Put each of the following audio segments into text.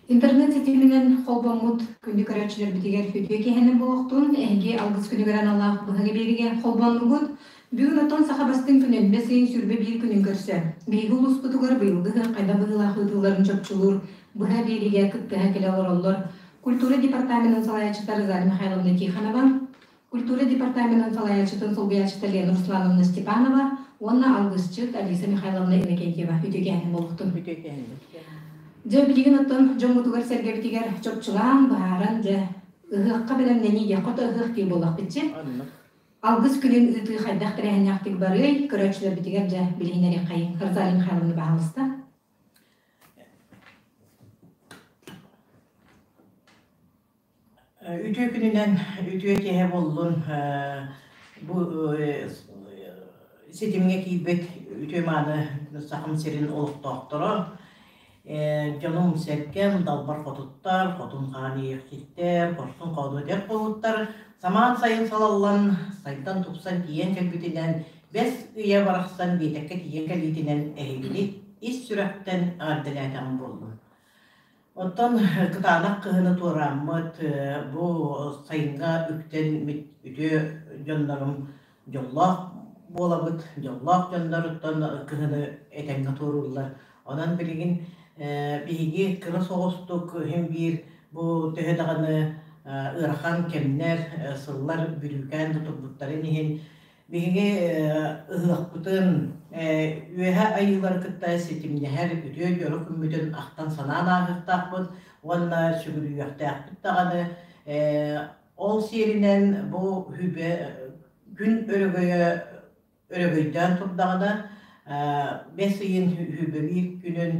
Интернет ситиминэн холбоммут күндү көрөөччүлэрбитигэр үтүө киэһэнэн буолуохтун, эһиги алгыс күнүгэр аналлаах быһа биэригэ холбоннугут. Бүгүн оттон саха бастыҥ күнүн, бэс ыйын 21 күнүн көрсө, биһиги улууспутугар быйылгы ыһыах хайдах быһыылаах ыытылларын чопчулуур быһа биэриигэ кыттыһа кэлэ олороллор культура департаменын салайааччыта Розалия Михайловна Тихонова, Культура департаменын салайааччытын солбуйааччыта Лена Руслановна Степанова уонна алгысчыт Алиса Михайловна Иннокентьева үтүөкэһинэн буолуохтун. Үтүөкэһинэн. Дьэ, билигин оттон дьоммутугар-сэргэбитигэр чопчулаан, быһааран, дьэ, ыһыахха бэлэмнэнии диэххэ хото ыһыах дии буоллахпытчы. Оннук. Алгыс күнүн ыытыы хайдах тэрээһиннээхтик барыай, көрөөччүлэрбитигэр дьэ билиһиннэриэххэйиҥ. Розалия Михайловна, баһаалыста. Үтүө күнүнэн үтүө киэһэ буоллун. Бу ситимҥэ киирбит үтүө-мааны Сахам сирин олохтоохторо, дьонум-сэргэм, далбар хотуттар, хотун хаан иэхситтэр, хорсун хоодуот эр хоһууттар самаан сайын салаллан, сайдан-тупсан тиийэн кэлбитинэн, бэс ыйа барахсан биэтэккэ тиийэн кэлиитинэн эһигини ис сүрэхтэн эҕэрдэлээтэҕим буоллун. Оттон кытаанах кыһыны туорааммыт, бу сайыҥҥа үктэммит үтүө дьоннорум дьоллоох буолабыт, дьоллоох дьонноруттан кыһыны этэҥҥэ туорууллар. Онон билигин биһиги кыра соҕустук иһин биир бу төһө даҕаны ыарахан кэмнэр, сыллар бүрүүкээн да турбуттарын иһин Биһиги ыһыахпытын үөһэ айыылары кытта ситимнэһэр үтүө дьоро күммүтүн ахтан-санаан ааһыахтаахпыт уонна сүгүрүйүөхтээхпит даҕаны. Ол сиэринэн бу үбэ күн өрөгөйө өрөгөйдөөн турдаҕына, бэс ыйын үбэлиир күнүн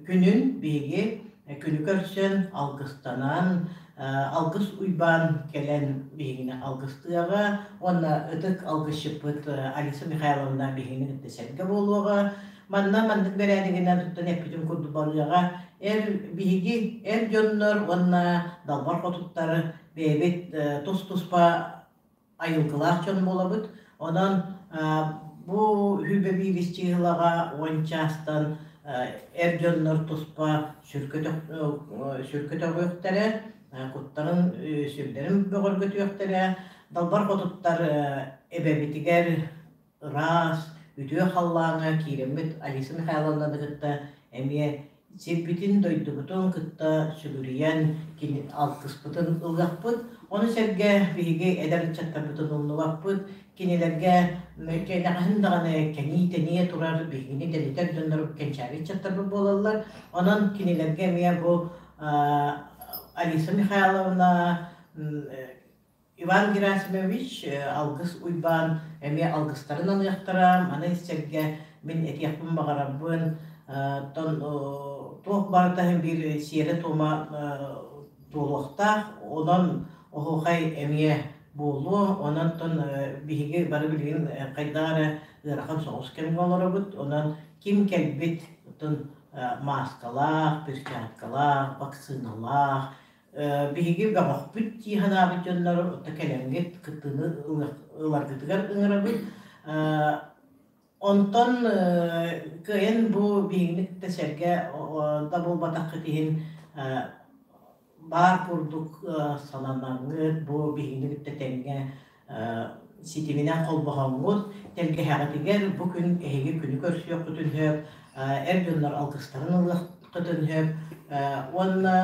күнүн биһиги күнү көрсөн алгыстанан Алгыс Уйбаан кэлэн биһигини алгыстыаҕа уонна ытык алгысчыппыт Алиса Михайловна биһигини кытта сэргэ буолуоҕа. Манна маннык бэрээдэгинэн туттан эппитим курдук барыаҕа. Эр биһиги эр дьоннор уонна далбар хотуттар бэйэбит тус-туспа айылгылаах дьон буолабыт. Онон бу үһү чыыһылаҕа 10 чаастан эр дьоннор туспа сүркөтөҕүөхтэрэ, куттарын сүрдэрин бөҕөргөтүөхтэрэ, далбар хотуттар эбэбитигэр ыраас, үтүө халлааҥҥа киирэммит Алиса Михайловнаны кытта эмиэ сирбитин-дойдубутун кытта сүгүрүйэн кини алгыспытын ылыахпыт. Ону сэргэ биһиги эдэр ыччаттарбытын умнубаппыт. Кинилэргэ кэнэҕэһин даҕаны кэнии-тэнийэ турар биһигини тэнитэр дьоннор кэнчээри ыччаттарбыт буолаллар. Онон кинилэргэ эмиэ бу Алиса Михайловна Иван Герасимович, Алгыс Уйбаан эмиэ алгыстарын аныахтара. Маны сэргэ мин этиэхпин баҕарабын, оттон туох барыта иһин биир сиэрэ-туома туолуохтаах. Онон оһуохай эмиэ буолуо. Онон биһиги бары билигин хайдах эрэ ыарахан соҕус кэмҥэ олоробут. Онон ким кэлбит, оттон мааскалаах, перчаткалаах, вакциналаах, Биһиги бөҕөхпүт дии санаабыт дьоннор отто кэлэҥҥит кыттыыны ыларгытыгар ыҥырабыт. Онтон кыайан бу биһигини кытта сэргэ да буолбатаххыт иһин баар курдук сананаҥҥыт, бу биһигини кытта тэҥҥэ ситиминэн холбоһоҥҥут, тэлгэһэҕитигэр бу күн эһиги күнү көрсүөххүтүн сөп, эр дьоннор алгыстарын ылыаххытын сөп уонна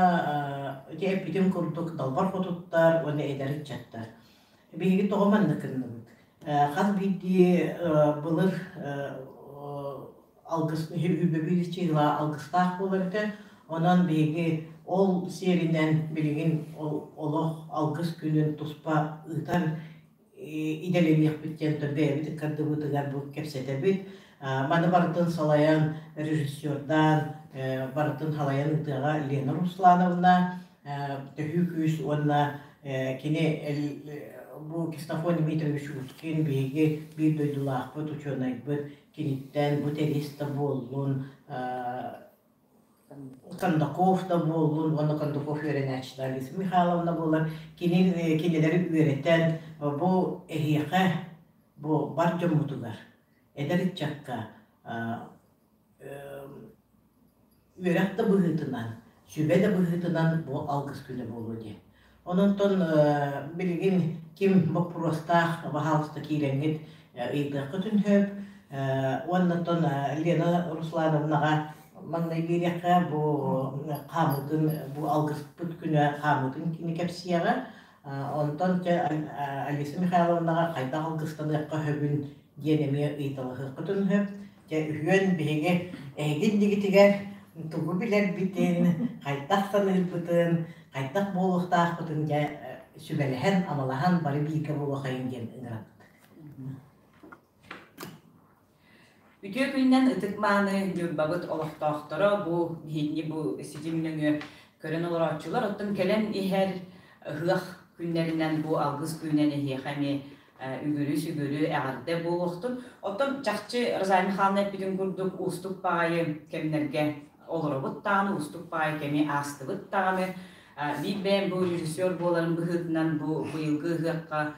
ити эппитим курдук далбар хотуттар уонна эдэр ыччаттар. Биһиги тоҕо маннык гынныбыт? Хас биирдии былыр алгыс үбэбиир чыыла алгыстаах буолар этэ. Онон биһиги ол сиэринэн билигин олох алгыс күнүн туспа ыытар идэлэниэхпит диэн бэйэбит ыккардыбытыгар бу кэпсэтэбит. Маны барытын салайан, режиссердаан, барытын салайан ыытыаҕа Лена Руслановна, төһүү күүс уонна кини бу Ксенофонт Дмитриевич Уткин биһиги биир дойдулаахпыт, учуонайбыт, киниттэн бу Тэрис да буоллун, Кондаков да буоллун уонна Кондаков үөрэнээччитэ Алиса Михайловна буолар, кини кинилэри үөрэтэн бу эһиэхэ, бу бар дьоммутугар, эдэр ыччакка үөрэх да быһыытынан, Сүбэ да быһыытынан бу алгыс күнэ буолуо диэн. Ононтон билигин ким боппуруостаах баһаалыста киирэҥҥит ыйытыаххытын сөп. Уоннаттан Лена Руслановнаҕа маҥнай биэриэххэ бу хаамыытын, бу алгыспыт күнэ хаамыытын кини кэпсиэҕэ. Онтон Алиса Михайловнаҕа хайдах алгыстаныахха сөбүн диэн эмиэ ыйыталаһыаххытын сөп. Дьэ үһүөн биһиги эһиги иннигитигэр тугу билэрбитин, хайдах саныырбытын, хайдах буолуохтаахпытын дьэ сүбэлэһэн, амалаһан бары бииргэ буолуохайын диэн ыҥырабыт. Үтүө күнүнэн ытык-мааны Ньурбабыт олохтоохторо бу биһигини бу ситим нөҥүө көрөн олорооччулар, оттон кэлэн иһэр ыһыах күннэринэн бу алгыс күнүнэн эһиэхэ эмиэ үгүрү-сүгүрү эҕэрдэ буолуохтун. Оттон чахчы Розалия Михайловна эппитин курдук уустук баҕайы кэмнэргэ олоробут даҕаны, уустук баҕайы кэми аастыбыт даҕаны. Биир бэйэм бу режиссер буоларым быһыытынан бу быйылгы ыһыахха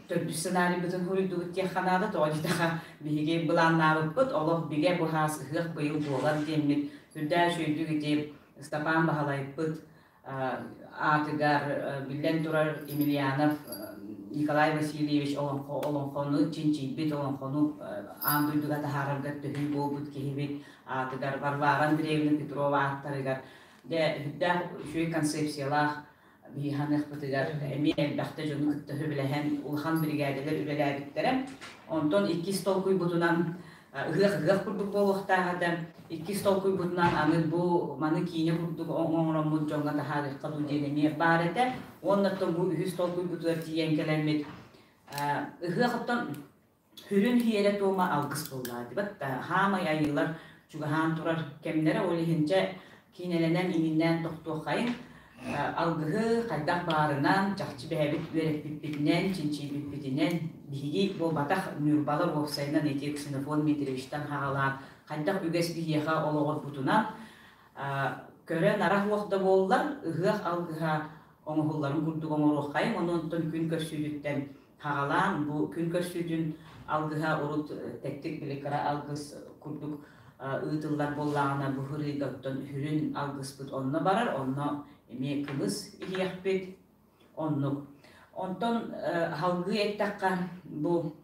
төрдүс сценарийбытын суруйдубут диэххэ наада. Тоҕо диэтэххэ, биһиги былааннаабыппыт олох бигэ быһаас ыһыах быйыл буолар диэммит сүрдээх үчүгэйдик ити Ыстапаан Баһылайпыт аатыгар биллэн турар Емельянов Николай Васильевич олоҥхо олоҥхону чинчийбит, олоҥхону аан дойдуга таһаарарга төһүү буолбут киһибит аатыгар Варвара Андреевна Петрова ааттарыгар дьэ сүрдээх үчүгэй концепциялаах биһиги ханыахпытыгар эмиэ элбэхтэ дьону кытта сөбүлэһэн улахан биригээдэлэр үлэлээбиттэрэ. Онтон иккис толкуйбутунан ыһыах ыһыах курдук буолуохтаах этэ. Иккис толкуйбутунан аны бу маны киинэ курдук оҥороммут дьоҥҥо таһаарыахха дуу диэн эмиэ баар этэ. Уонна оттон бу үһүс толкуйбутугар тиийэн кэлэммит ыһыах оттон Сүрүн сиэрэ-туома алгыс буоллаҕа дии бат хаамай айыылар чугаһаан турар кэмнэрэ, ол иһин дьэ киинэлэнэн иҥиннээн тохтуоххайыҥ, алгыһы хайдах баарынан, чахчы бэйэбит үөрэппиппитинэн, чинчийбиппитинэн, биһиги буолбатах Ньурбалар уопсайынан ити Ксенофонт Дмитриевичтан саҕалаан хайдах үгэс биһиэхэ олоҕурбутунан көрө-нара суох да буоллар, ыһыах алгыһа оҥоһулларын курдук оҥоруоххайыҥ, ону онтон күн көрсүүтүттэн Хаҕалаан бу күн көрсүүтүн алгыһа урут тэттик били кыра алгыс курдук ыытыллар буоллаҕына бу һырыыга оттон сүрүн алгыспыт онно барар, онно эмиэ кымыс иһиэхпит оннук. Онтон салгыы эттэххэ бу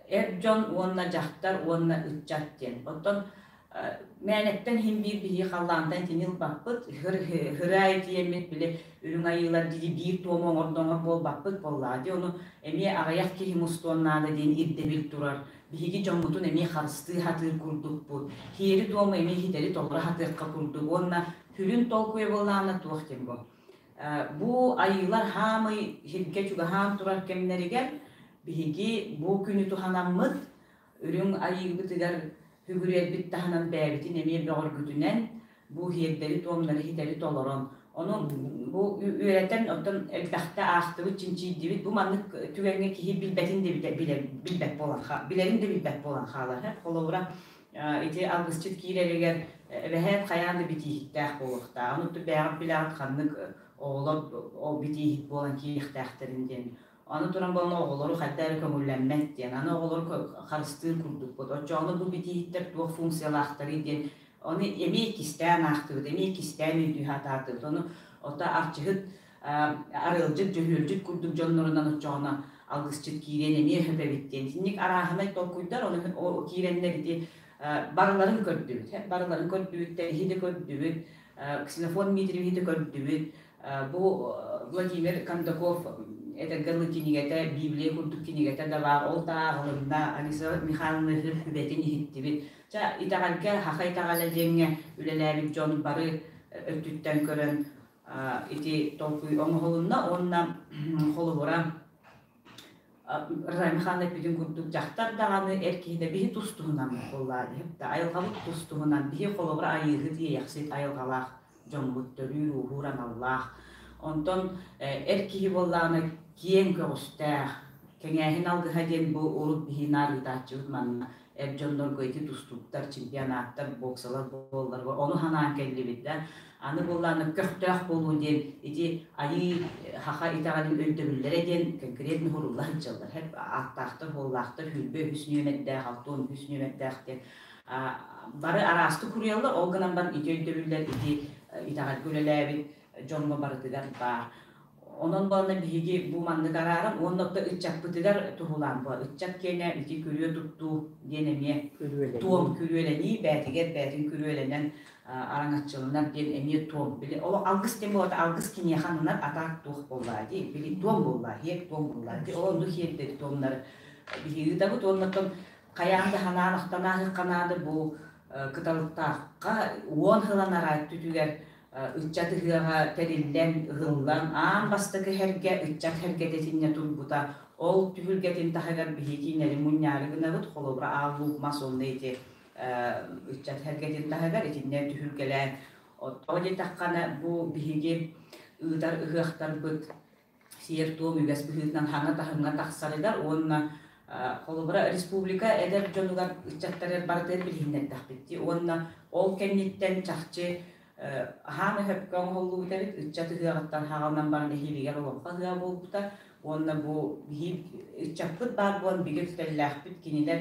эр дьон уонна дьахтар уонна ыччат диэн. Оттон мээнэттэн иһин биир биһиги халлаантан итини ылбаппыт, хырай тиэммит били үрүҥ айыылар дии биир туому оҥордоҥор буолбаппыт буоллаҕа дии. Ону эмиэ аҕыйах киһи мустуон наада диэн ирдэбил турар. Биһиги дьоммутун эмиэ харыстыы сатыыр курдукпут. Сиэри-туому эмиэ ситэри толоро сатыахха курдук уонна сүрүн толкуйа буоллаҕына туох диэн бу. Бу айыылар хаамый сиргэ чугаһаан турар кэмнэригэр биһиги бу күнү туһанаммыт үрүҥ айыыбытыгар сүгүрүйэрбит таһынан бэйэбитин эмиэ бөҕөргүтүнэн бу сиэрдэри-туомнары ситэри толорон ону бу үөрэтэн оттон элбэхтэ аахтыбыт, чинчийдибит. Бу маннык түгэҥҥэ киһи билбэтин да билбэт буолан билэрин да билбэт буолан хаалар. Холобура ити алгысчыт киирэригэр эбэһээт хайаан да битииһиттээх буолуохтаах. Ону бэйэҕит билэҕит ханнык оҕолор ол битииһит буолан киириэхтээхтэрин диэн. Аны туран буолан оҕолору хайда эрэ көҥүллэммэт диэн. Аны оҕолору харыстыыр курдукпут. Оччоҕуна бу битииһиттэр туох функциялаахтарый диэн ону эмиэ иккистээн аахтыбыт, эмиэ иккистээн өйдүү сатаатыбыт. Ону ото арчыһыт арыалдьыт, дьөһүөлдьүт курдук дьоннорунан оччоҕуна алгысчыт киириэн эмиэ сөп эбит диэн. Итинник арааһынай толкуйдар ону киирэннэр ити барыларын көрдүбүт. Барыларын көрдүбүт, Тэриһи да көрдүбүт, Ксенофонт Дмитриевиһи да көрдүбүт. Бу Владимир Кондаков этэргэ дылы кинигэтэ, Библия курдук кинигэтэ да баар, ол да ааҕылынна, Алиса Михайловна сүбэтин иһиттибит. Чэ, итэҕэлгэ, саха итэҕэлэ диэҥҥэ үлэлээбит дьон бары өттүттэн көрөн ити толкуй оҥоһулунна уонна холобура Розалия Михайловна эппитин курдук дьахтар даҕаны эр киһи да биһи тус-туһунан буоллаа да айылҕабыт тус-туһунан биһи холобура айыыһыт иэйэхсит айылҕалаах дьоммут төрүүр-ууһуур аналлаах онтон эр киһи буоллаҕына киэҥ көҕүстээх кэҥээһин алгыһа диэн бу урут биһи наар ыытааччыбыт манна эр дьоннорго ити тустууктар, чемпионаттар, боксалар буоллар, ону санаан кэллибит да. Аны буоллааны көхтөөх буолуу диэн ити айыы саха итэҕэлин өйдөбүллэрэ диэн конкретно сурулла сылдьаллар. Ааттаахтар, буоллаахтар, 23 нүөмэрдээх, 63 нүөмэрдээх диэн. Бары араастык суруйаллар, ол гынан баран ити өйдөбүллэр ити итэҕэлгэ үлэлээбит дьоҥҥо барытыгар баар. Онон буолла биһиги бу маннык арааран уонна оттон ыччаппытыгар туһулаан буолар. Ыччат киэнэ ити күрүө туттуу диэн эмиэ туом күрүөлэнии бээтигэр бээтин күрүөлэнэн араҥаччыланар диэн эмиэ туом. Били олох алгыс диэн буолбата алгыс киниэхэ ананар атаак туох буоллаа дии. Били туом буоллаа, хиэк туом буоллаа дии. Ол оннук хиэрдэри туомнары биһиги ыытабыт уонна оттон хайаан да ханаан ахтанааһыхха наада бу кыталыктаахха уон сыл анараа өттүтүгэр ыччат ыһыаҕа тэриллэн, ыһыллан, аан бастакы сэргэ ыччат сэргэтэ итиннэ турбута. Ол түһүлгэтин таһыгар биһиги кинилэри мунньаары гынабыт, холобура аал луук мас уонна ити ыччат сэргэтин таһыгар итиннэ түһүлгэлээн. Тоҕо диэтэххинэ, бу биһиги ыытар ыһыахтарбыт сиэр-туом үгэс быһыытынан хаҥа таһымҥа тахсарыгар уонна холобура республика эдэр дьонугар ыччаттарыгар барытыгар билиһиннэрдэхпит дии уонна ол кэнниттэн чахчы аһаан өһөпкө оҥоһуллубут эбит ыччат ыһыаҕыттан хаҕаланан баран эһиилигэр олоҥхо ыһыаҕа буолбута уонна бу биһи ыччаппыт баар буолан бигэ үктэллээхпит кинилэр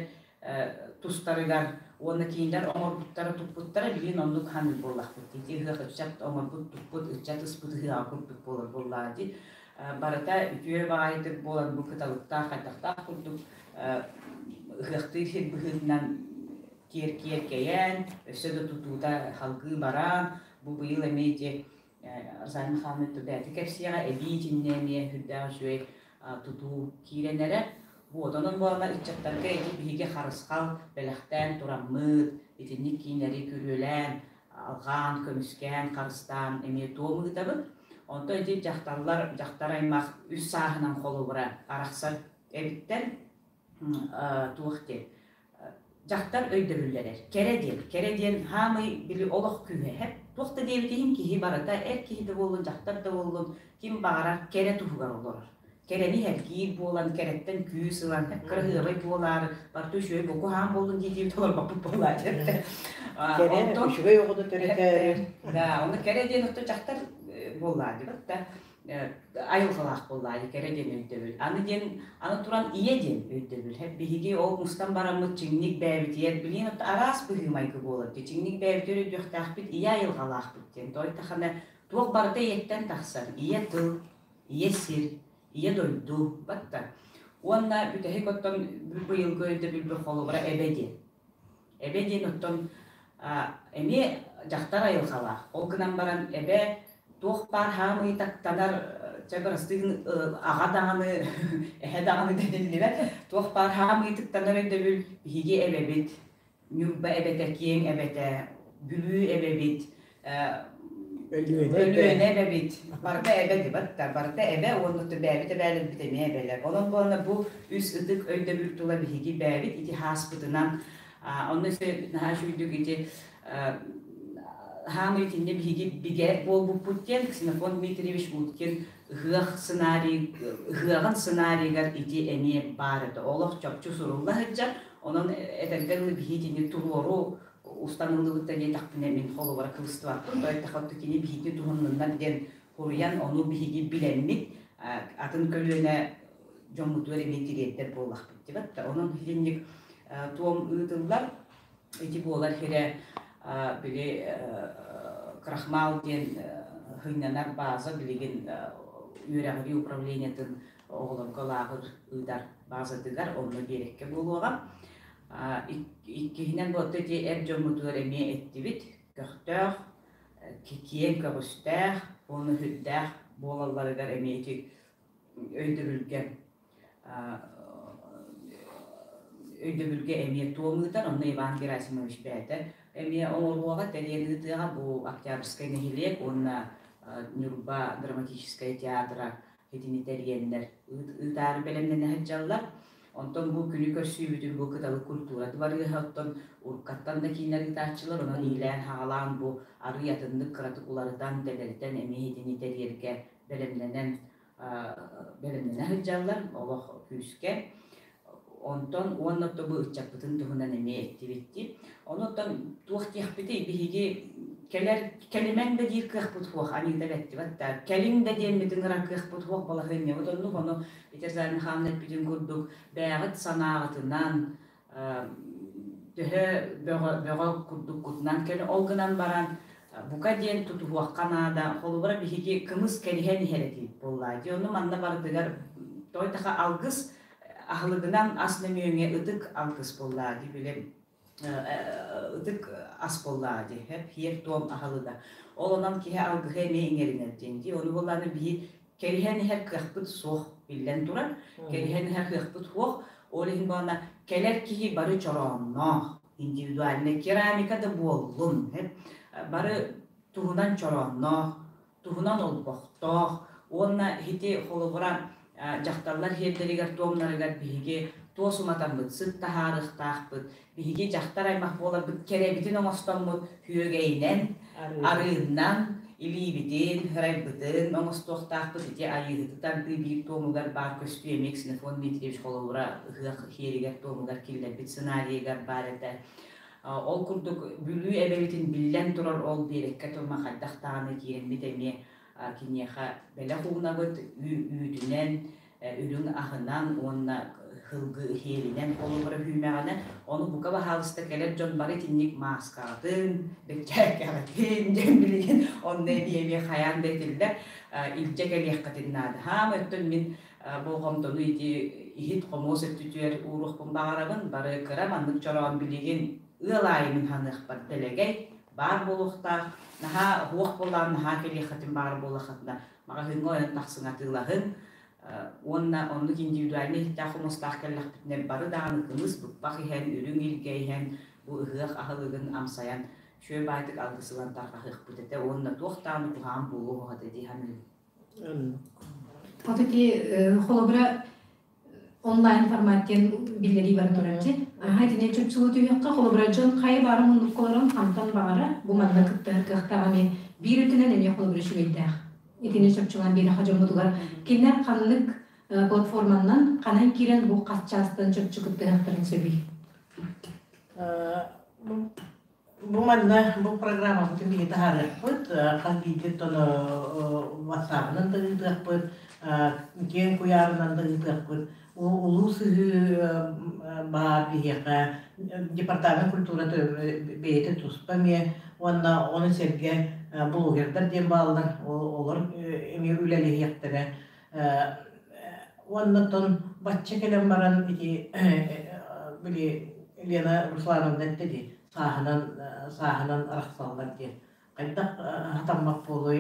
тустарыгар уонна кинилэр оҥорбуттара туппуттара билигин оннук ханыыр буоллахпыт дии. Ити ыһыах ыччат оҥорбут туппут ыччат ыспыт ыһыаҕа курдук буолар буоллаҕа дии. Барыта үтүө баҕайытык буолан бу кыталыктаах хайдахтаах курдук ыһыахтыыр сир быһыытынан киэр-киэркэйэн, өссө да тутуута салгыы баран, бу быйыл эмиэ ити Розалия Михайловна бэйэтэ кэпсиэҕэ, эбии итиннэ эмиэ сүрдээх үчүгэй тутуу киирэн эрэр. Вот, онон буолла ыччаттарга ити биһиги харысхал бэлэхтээн тураммыт, итинник киинэри күрүөлээн, алҕаан, көмүскээн, харыстаан эмиэ туом ыытабыт. Онтон ити дьахталлар, дьахтар аймах үс сааһынан холобура арахсар эбиттэр. Туох диэн дьахтар өйдөбүллэрэр. Кэрэ диэн. Кэрэ диэн хаамый били олох күүһэ. Туох да диэбит иһин киһи барыта эр киһи да буоллун, дьахтар да буоллун, ким баҕарар кэрэ туһугар олорор. Кэрэни эргиир буолан, кэрэттэн күүс ылан, кыраһыабай буолаары, барыта үчүгэй буку хаан буоллун дии-дии толорбоппут буолааччы. Кэрэ үчүгэй оҕону төрөтөөрү. Да, ону кэрэ диэн оттон дьахтар буоллаа дибат да айылҕалаах буоллаайы кэрэ диэн өйдөбүл. Аны диэн, аны туран ийэ диэн өйдөбүл. Биһиги ол мустан бараммыт чиҥник бэйэбитигэр билигин араас быһыы-майгы буолар. Чиҥник бэйэбитигэр өйдүөхтээхпит, ийэ айылҕалаахпыт диэн. Той тахана туох барыта ийэттэн тахсар. Ийэ тыл, ийэ сир, ийэ дойду. Батта. Уонна бүтэһик оттон быйылгы өйдөбүлбүт холобура эбэ диэн. Эбэ диэн оттон эмиэ дьахтар айылҕалаах. Ол гынан баран эбэ туох баар хаамыы тактанар чэ бырастыы аҕа даҕаны эһэ даҕаны дэниллибэт туох баар хаамыы тыктанар өйдөбүл биһиги эбэбит Ньурба эбэтэ киэҥ эбэтэ Бүлүү эбэбит Өлүөнэ эбэбит барыта эбэ дибат да барыта эбэ уонна бэйэбит эбээлэрбит эмиэ эбэлэр онон буолла бу үс ытык өйдөбүл тула биһиги бэйэбит ити хааспытынан онно наһаа үчүгүйдүк ити хаамый итиннэ биһиги бигэ буолбуппут диэн Ксенофонт Дмитриевич Уткин ыһыах сценарий ыһыаҕын сценарийыгар ити эмиэ баар этэ олох чопчу сурулла сылдьар онон этэргэ дылы биһиги итини туруору устан ыллыбыт да диэтэхпинэ мин холобура кыбыстыбаппын тойтахотто кини биһиги туһуннуннар диэн хуруйан ону биһиги билэммит атын көлүөнэ дьоммутугар эмиэ тириэрдэр буоллахпыт дибэт да онон итинник туом ыытыллар ити буолар хирэ били крахмал диэн хыйнанар бааза билигин үөрэҕирии управлениетын оҕолорго лааҕыр ыытар баазатыгар онно биэрэккэ буолуоҕа Иккиһинэн буолта ити эр дьоммутугар эмиэ эттибит, көхтөөх, киэҥ көҕүстээх уонна сүрдээх буолалларыгар эмиэ ити өйдөбүлгэ өйдөбүлгэ эмиэ туом ыытар, онно Иван Герасимович бэйэтэ эмиэ оҥоруоҕа, тэрийэн ыытыаҕа бу Октябрьскай нэһилиэк уонна Ньурба драматическай театра итини тэрийэннэр ыытаары бэлэмнэнэ сылдьаллар. Онтон бу күнү көрсүүбүтүн бу кыталык культура дыбарыаһа оттон уруккаттан да кииннэр ыытааччылар онон иилээн-хаҕалаан бу арыый атыннык кыратык уларытан, тэлэритэн эмиэ итини тэрийэргэ бэлэмнэнэн бэлэмнэнэ сылдьаллар олох күүскэ. Онтон уонна бу ыччаппытын туһунан эмиэ эттибит Онуттан туох диэхпитий биһиги кэлэр кэлимэҥ да диир кыахпыт суох Анита бэттибэт да кэлиҥ да диэммит ыҥырар кыахпыт суох балаһыанньабыт оннук ону ити Розалия Михайловна эппитин курдук бэйэҕит санааҕытынан Төһө бөҕө, бөҕө курдуккутунан кэлэ ол гынан баран бука диэн тутуһуохха наада. Холобура биһиги кымыс кэриһэн иһэр этибит буоллаа дии. Ону манна барытыгар той таха алгыс аһылыгынан ас нөҥүөҥэ ытык алгыс буоллаа дии били ытык ас буоллаа дии һиэр-туом аһылыга. Ол онон киһи алгыһы эмиэ иҥэринэр диэн дии. Ону буоллааны биһи кэриһэн иһэр кыахпыт суох биллэн турар. Кэриһэн иһэр кыахпыт суох. Ол иһин буолна кэлэр киһи бары чороонноох, индивидуальнай керамика да буоллун, бары туһунан чороонноох, туһунан олбохтоох уонна ити холобура дьахталлар иһиэрдэригэр-туомнарыгар биһиги туос уматаммыт, сыт таһаарыахтаахпыт, биһиги дьахтар аймах буоларбыт кэрэбитин оҥостоммут күөгэйинэн, арыыннан илиибитин, ырайбытын оҥостуохтаахпыт. Ити айыыһыты тардыы биир туомугар баар көстүү эмиэ Ксенофонт Дмитриевич холобура ыһыах иһиэригэр-туомугар киллэрбит сценарийыгар баар этэ. Ол курдук Бүлүү эбэбитин биллэн турар ол биэрэккэ турума хайдах даҕаны киирэммит эмиэ киниэхэ бэлэх уунабыт үүтүнэн, үрүҥ аһынан уонна сылгы иһиэринэн холобура үүмэҕинэн ону бука баһаалыста кэлэр дьон бары итинник мааскаҕытын, бэчээкэҕитин диэн билигин онно эбии эмиэ хайаан да этиллэр илдьэ кэлиэххитин наада. Хаама өттүн мин болҕомтону ити иһит-хомуос өттүтүгэр ууруохпун баҕарабын. Бары кыра маннык чороон билигин ыал аайы мин ханыахпар дэлэгэй баар буолуохтаах. Наһаа уох буолаан наһаа кэлиэххитин баар буоллаххытына маҕаһыыҥҥа ойон тахсыҥ атыылаһыҥ уонна оннук индивидуальнай иһиттээх хомустаах кэллэхпитинэ бары даҕаны кымыс быппах иһэн, үрүҥ илгэ иһэн бу ыһыах аһылыгын амсайан үчүгэй баайдык алгыс ылан тарҕаһыахпыт этэ уонна туох даҕаны куһаҕан буолуо этэ дии саныыбын. Вот эти холобура онлайн формат диэн биллэрии бара турар дии. Аха итини чопчулуу түһүөххэ холобура дьон хайа баара муннукка олорон хантан баҕара бу манна кыттыһар кыахтаах эмиэ биир өттүнэн эмиэ холобура үчүгэйдээх. Итини чопчулаан биэрэхэ дьоммутугар кинилэр ханнык платформаннан ханан киирэн бу хас чаастан чопчу кыттыһыахтарын сөбүй? Бу манна бу программабытын биһиги таһаарыахпыт, хас биирдии тону WhatsApp-ынан да ыытыахпыт, киэҥ куйаарынан да ыытыахпыт. Улуу сыһыы баар биһиэхэ департамент культурата бэйэтэ туспа эмиэ уонна ону сэргэ блогердар диэн бааллар, олор эмиэ үлэлэһиэхтэрэ. Уонна оттон бачча кэлэн баран ити били Лена Руслановна эттэ дии сааһынан сааһынан арахсаллар диэн. Хайдах хатаммат буолуой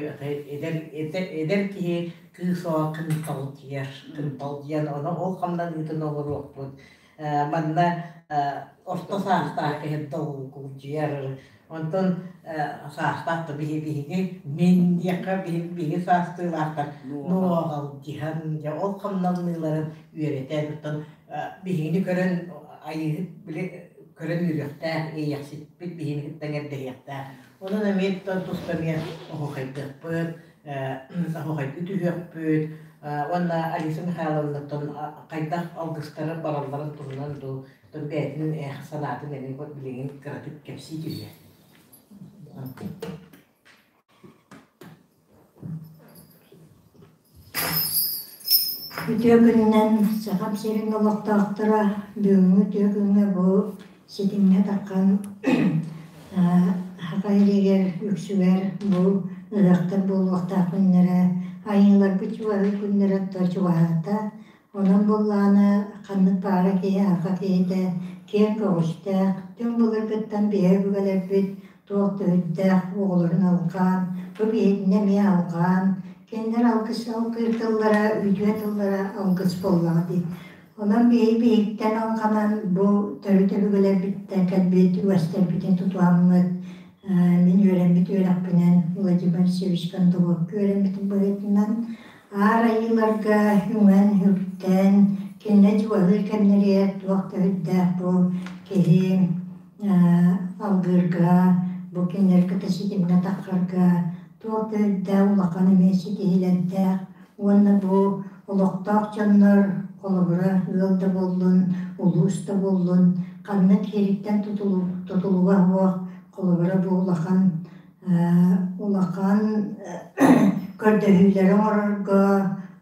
эдэр эдэр киһи кыыс оҕо кынталдьыйар кынталдьыйан ону ол хамнаныытын оҥоруохпут манна орто саастаах киһи долгулдьуйар онтон саастаах да биһи биһиги мин диэххэ биһиги биһиги саастыылаахтар нуоҕалдьыһан дьэ ол хамнаныыларын үөрэтэн оттон биһигини көрөн айыыһыт били көрөн үөрүөхтээх иэйэхсиппит биһини кытта эҥэрдэһиэхтээх онон эмиэ туспа эмиэ оһуохайдыахпыт оһуохайдыы түһүөхпүт уонна Алиса Михайловнаттан хайдах алгыстара баралларын туһунан дуу бэйэтин санаатын эмиэ билигин кыратык кэпсии түһүө. Үтүө күнүнэн Сахам сирин олохтоохторо бүгүҥҥү үтүө күҥҥэ бу ситимҥэ таххан Саха сиригэр үксүгэр бу ыһыахтар буолуохтаах күннэрэ айыыларбыт чугаһыыр күннэрэ то чугаһаата. Онон буоллаҕына ханнык баара киһи саха киһитэ киэҥ көҕүстээх, түҥ былыргыттан биһи өбүгэлэрбит туох төрүттээх оҕолорун алҕаан, бу биһигини эмиэ алҕаан, кинилэр алгыс алгыыр тыллара, үтүө тыллара алгыс буоллаҕа дии. Онон биһи биһиктэн алҕанан бу төрүт өбүгэлэрбиттэн кэлбит үгэстэрбитин тутуһаммыт, мин үөрэммит үөрэхпинэн Владимир Алексеевич Кондоловка үөрэммитим быһыытынан Аар айыыларга үҥэн-үктэн, кинилэр чугаһыыр кэмнэригэр туох да үрдээх бу киһи алгыырга, бу кинилэри кытта ситимҥэ таххарга туох да үрдээх улахан эмиэ ситиһиилэрдээх уонна бу олохтоох дьоннор холобура ыал да буоллун, улуус да буоллун ханнык киһиттэн тутулуга суох холобура бу улахан улахан көрдөһүүлэри оҥорорго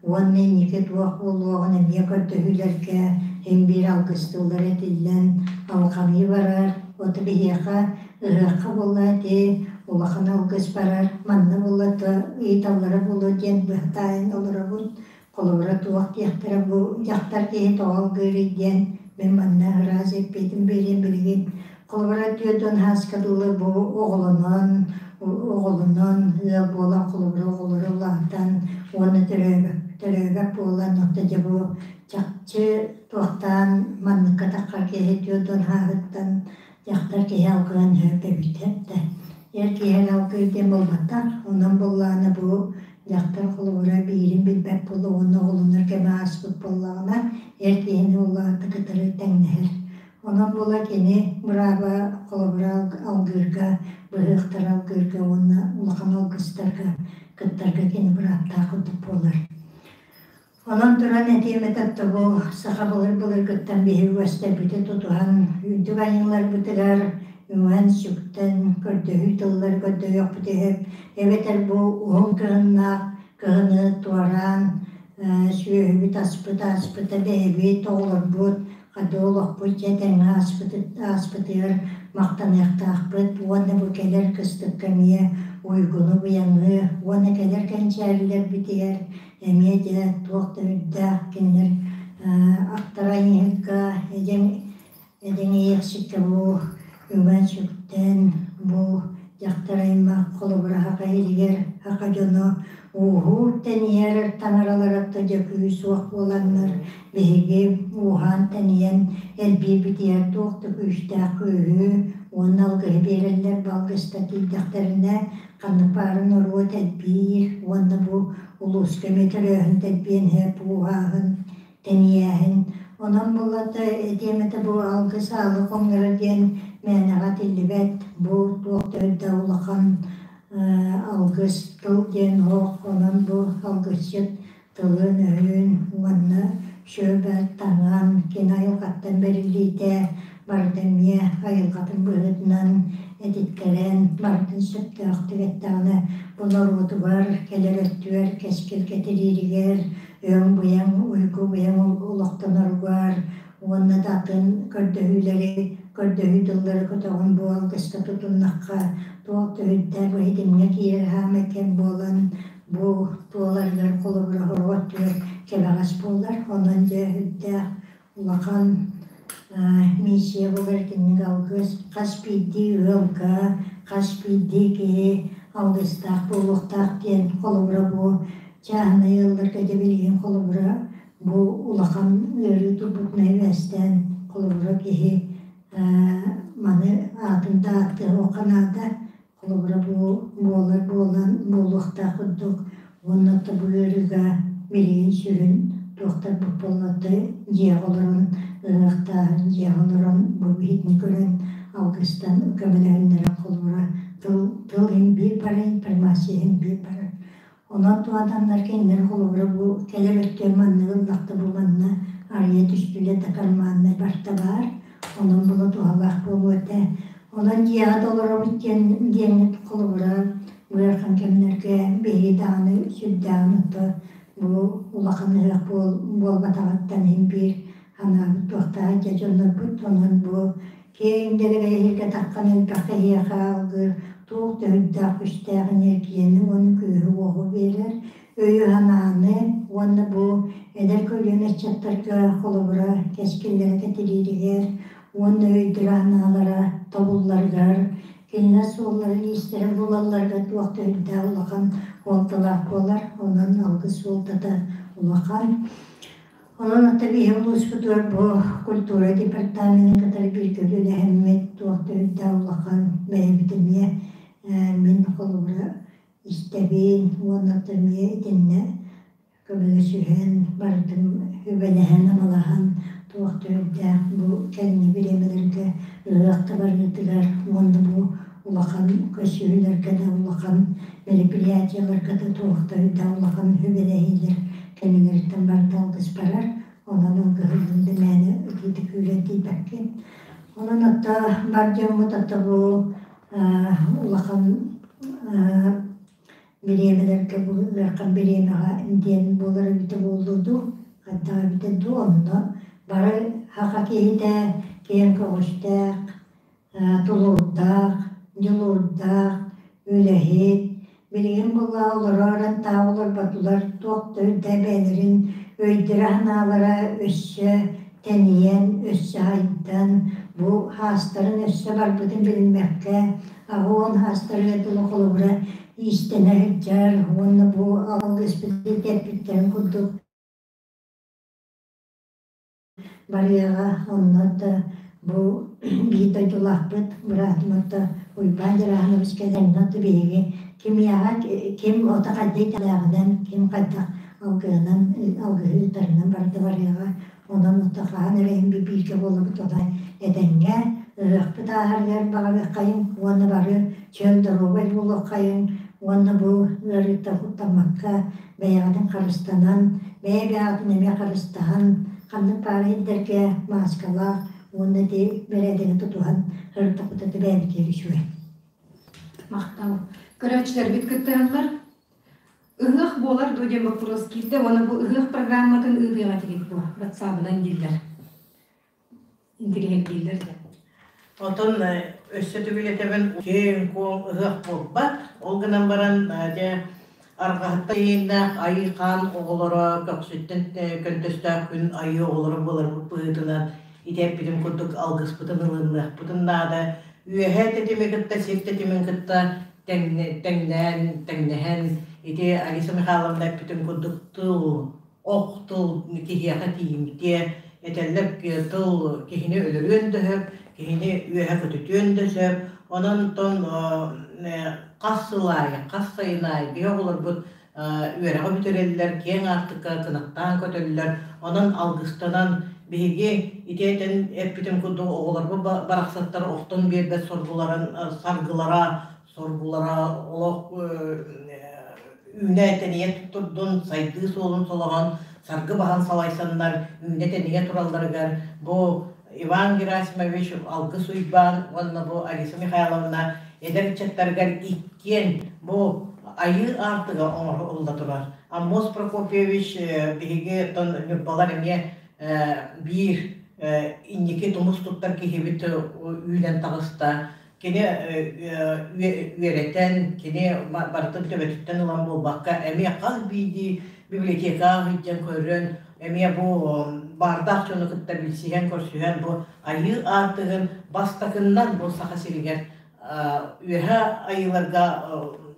уонна инники туох буолуоҕун эмиэ көрдөһүүлэргэ син биир алгыстыыллар этиллэн алҕаныы барар. От биһиэхэ ыһыахха буолла ити улахан алгыс барар, манна буолла то ыйыталлара буолуо диэн быһа таайан олоробут. Холобура туох диэхтэрэ бу дьахтар киһи тоҕо алгыырый диэн мин манна ыраас эппиэтин биэриэм билигин. Холобура 40 ааска дылы бу оҕолонон, оҕолонон ыал буолан холобура оҕолоро улаатан уонна төрөөбөт буолан отто дьэ бу чахчы туохтаан манныкка таххар киһи 40 ааһыттан дьахтар киһи алгыан сөп эбит да. Эр киһи эрэ алгыыр диэн буолбатах. Онон буоллаҕына бу дьахтар холобура биирин билбэт буолла уонна оҕолонор кэмэ ааспыт буоллаҕына эр киһини улаата кытары тэҥнэһэр. Онон буола кини бырааба холобура алгыырга, быһыахтары алгыырга уонна улахан алгыстарга кыттарга кини бырааптаах курдук буолар. Онон туран этиэм этэ бу саха былыр-былыргыттан биһиги үгэстэрбитин тутуһан, үрдүк айыыларбытыгар үҥэн-сүктэн, көрдөһүү тыллары көрдөһүөхпүт үһү, эбэтэр бу уһун кыһыннаах кыһыны туораан сүөһүбүт аспыт ааспыта бэйэбит оҕолорбут хата олохпут дьэ тэҥҥэ ааспытыгар махтаныахтаахпыт уонна бу кэлэр кыстыкка эмиэ уйгуну-быйаҥы уонна кэлэр кэнчээрилэрбитигэр эмиэ дьэ туох да үрдээх кинилэр ахтар айыыһыкка эдьэҥ эдьэҥ бу үҥэн-сүктэн бу дьахтар аймах холобура саха иһигэр саха дьоно ууһуур тэнийэр таҥаралара дьэ күүс суох буоланнар биһиги ууһаан тэнийэн элбиирбитигэр туох да күүстээх күүһү уонна алгыһы биэрэллэр бу алгыста тиийдэхтэринэ ханнык баара норуот элбиир уонна бу улууска эмиэ төрөөһүн тэлбиэн сөп ууһааһын тэнийээһин. Онон буллата этиэм этэ бу алгыс аалы хоҥноро диэн мээнэҕэ этиллибэт. Бу туох да үрдэ улахан алгыс тыл диэн оһох. Онон бу алгысчыт тылын-өһүн уонна сүөбэ таҥан кини айылҕаттан бэриллиитэ барыта эмиэ айылҕатын быһыытынан этиттэрэн барытын сөптөөхтүк эттэҕинэ бу норуотугар кэлэр өттүгэр кэскил кэтирииригэр өҥ-быйаҥ, уйгу-быйаҥ олохтоноругар уонна да атын көрдөһүүлэри, көрдөһүү тыллары көтөҕөн бу алгыска тутуннахха туох да үрдээх бу киирэр хаамай кэм буолан бу туоларыгар холобура хорук өттүгэр кэбэҕэс буолар. Онон дьэ үрдээх улахан миссия буолар итинник алгыс хас биирдии ыалга, хас биирдии киһи алгыстаах буолуохтаах диэн холобура бу чааһынай ыалларга дьэ билигин холобура бу улахан ыарыы турбутунан сибээстээн холобура киһи маны аатын да ааттыахха наада холобура бу буолар буолан буолуохтаах курдук уонна бу ыарыыга билигин сүрүн туохтарбыт буоллата дьиэҕэ олорон ыһыахтааһын дьиэҕэ олорон бу биһигини көрөн алгыстан көмөлөһүннэрэн холобура тыл тыл иһин биир барар информация иһин биир барар. Онон туһатаннар кинилэр холобура бу кэлэр өттүгэр манныгы ыллахта бу манна арыйа түстүлэр да карманнай барта баар. Онон була туһалаах буолуо этэ. Онон дьиэҕэ да олоробут диэн диэҥҥит холобура ыарахан кэмнэргэ биһиги даҕаны сүрдээҕин ото бу улахан ыһыах буолбатаҕыттан иһин биир анаабыт туохтаах дьэ дьоннорбут. Онон бу киэҥ дэлэгэй иһиргэ таххан элбэх киһиэхэ алгыыр туох да үрдээх күстээх энергияны уонна күүһү-уоҕу биэрэр, өйү-санааны уонна бу эдэр көлүөнэ ыччаттарга холобура кэскиллэрэ кэтирииригэр уонна өйдөрө-санаалара тобулларыгар, кинилэр суолларын-иистэрин булалларыгар туох да үрдээх улахан суолталаах буолар. Онон алгыс суолтата улахан. Онон ата биһи улууспутугар бу культура департаменын кытары бииргэ үлэлэһэммит туох да үрдээх улахан бэйэбит эмиэ мин холобура истэбин уонна эмиэ итиннэ көмөлөсүһэн барытын үбэлэһэн-амалаһан туох да үрдээх бу кэлиҥҥи бириэмэлэргэ ыһыах да барыытыгар уонна бу улахан көрсүһүүлэргэ да улахан мероприятиеларга да туох да үрдээх улахан үбэлэһиилэр кэннилэриттэн барыта алгыс барар. Онон алгыһыллын да мээнэ ытыытык күүрэн тиийбэккин. Онон отто бар дьоммут отто бу улахан бириэмэлэргэ бу ыарахан бириэмэҕэ диэн буолар эбитэ буоллу дуу, хайдах эбитэ дуу, онно бары саха киһитэ киэҥ көҕүстээх. Тулуурдаах, дьулуурдаах, үлэһит, билигин буолла олорор таах олорботулар, туох да үрдэ бэйэлэрин өйдөрө-санаалара өссө тэнийэн, өссө айдан, бу хаастарын өссө барбытын билиммэккэ, аҕа хаастарыгар дылы холобура иистэнэ сылдьар уонна бу алгыспыты тэппиттэрин курдук барыаҕа. Онно да бу биир дойдулаахпыт быраатым отто Уйбаан Дьарааһынович кэлэн онно биһиги кимиэхэ ким ото хайда итэлээҕинэн, ким хайдах алгыһынан алгыһы ыытарынан барыта барыаҕа. Онон ото хаһан эрэ иһин бииргэ буолабыт ото этэҥҥэ ыһыахпыт ааһарыгар баҕарыаххайыҥ уонна бары чөл доруобай буолуоххайыҥ уонна бу ыарыыттан куттаммакка бэйэҕитин харыстанан, бэйэ-бэйэҕитин эмиэ харыстаһан, ханнык баара ирдэргэ мааскалаах уонна ити бэрээдэги тутуһан ырыттахпыт бэйэбитигэр үчүгэй. Махтал. Көрөөччүлэрбит кыттыһаллар. Ыһыах буолар дуо диэн боппуруос киирдэ уонна бу ыһыах программатын ыытыаҕа этигит дуо? Ватсабынан дииллэр. Интириэһиргииллэр да. Отон өссө төгүл этэбин, киэҥ-куоҥ ыһыах буолбат. Ол гынан баран, дьэ, арҕаһыттан ииннээх айыы хаан оҕолоро көхсүттэн көнтөстөөх күн айыы оҕолоро буоларбыт быһыытынан ити эппитим курдук алгыспытын ылыныахпытын наада. Үөһээ тэтими кытта сир тэтимин кытта тэҥнээн, тэҥнэһэн, ити Алиса Михайловна эппитин курдук тыл ох тыл киһиэхэ тиийимтиэ, этэллэр тыл киһини өлөрүөн да сөп, киһини үөһэ көтүтүөн да сөп. Онон тон хас сыл аайы, хас сайын аайы биһи оҕолорбут үөрэҕи бүтэрэллэр, киэҥ аартыкка кынаттаан көтөллөр. Онон алгыстанан биһиги ити этэн эппитим курдук оҕолорбут барахсаттар охтон биэрбэт соргуларын саргылара соргулара олох үүнэ-тэнийэ турдун, сайдыы суолун солоһон, саргы баһан салайсаннар үүнэ-тэнийэ туралларыгар бу Иван Герасимович, Алгыс Уйбаан уонна бу Алиса Михайловна эдэр ыччаттарыгар иккиэн бу айыы аартыга оҥоһулла турар. Аммос Прокопьевич биһиги оттон Ньурбалар эмиэ биир инники тумус туттар киһибит үүнэн таҕыста. Кини үөрэтэн, кини барытын төбөтүттэн ылан буолбакка, эмиэ хас биирдии библиотекаҕа сылдьан көрөн, эмиэ бу баардаах дьону кытта билсиһэн, көрсүһэн, бу айыы аартыгын бастакыннан бу Саха сиригэр үөһэ айыыларга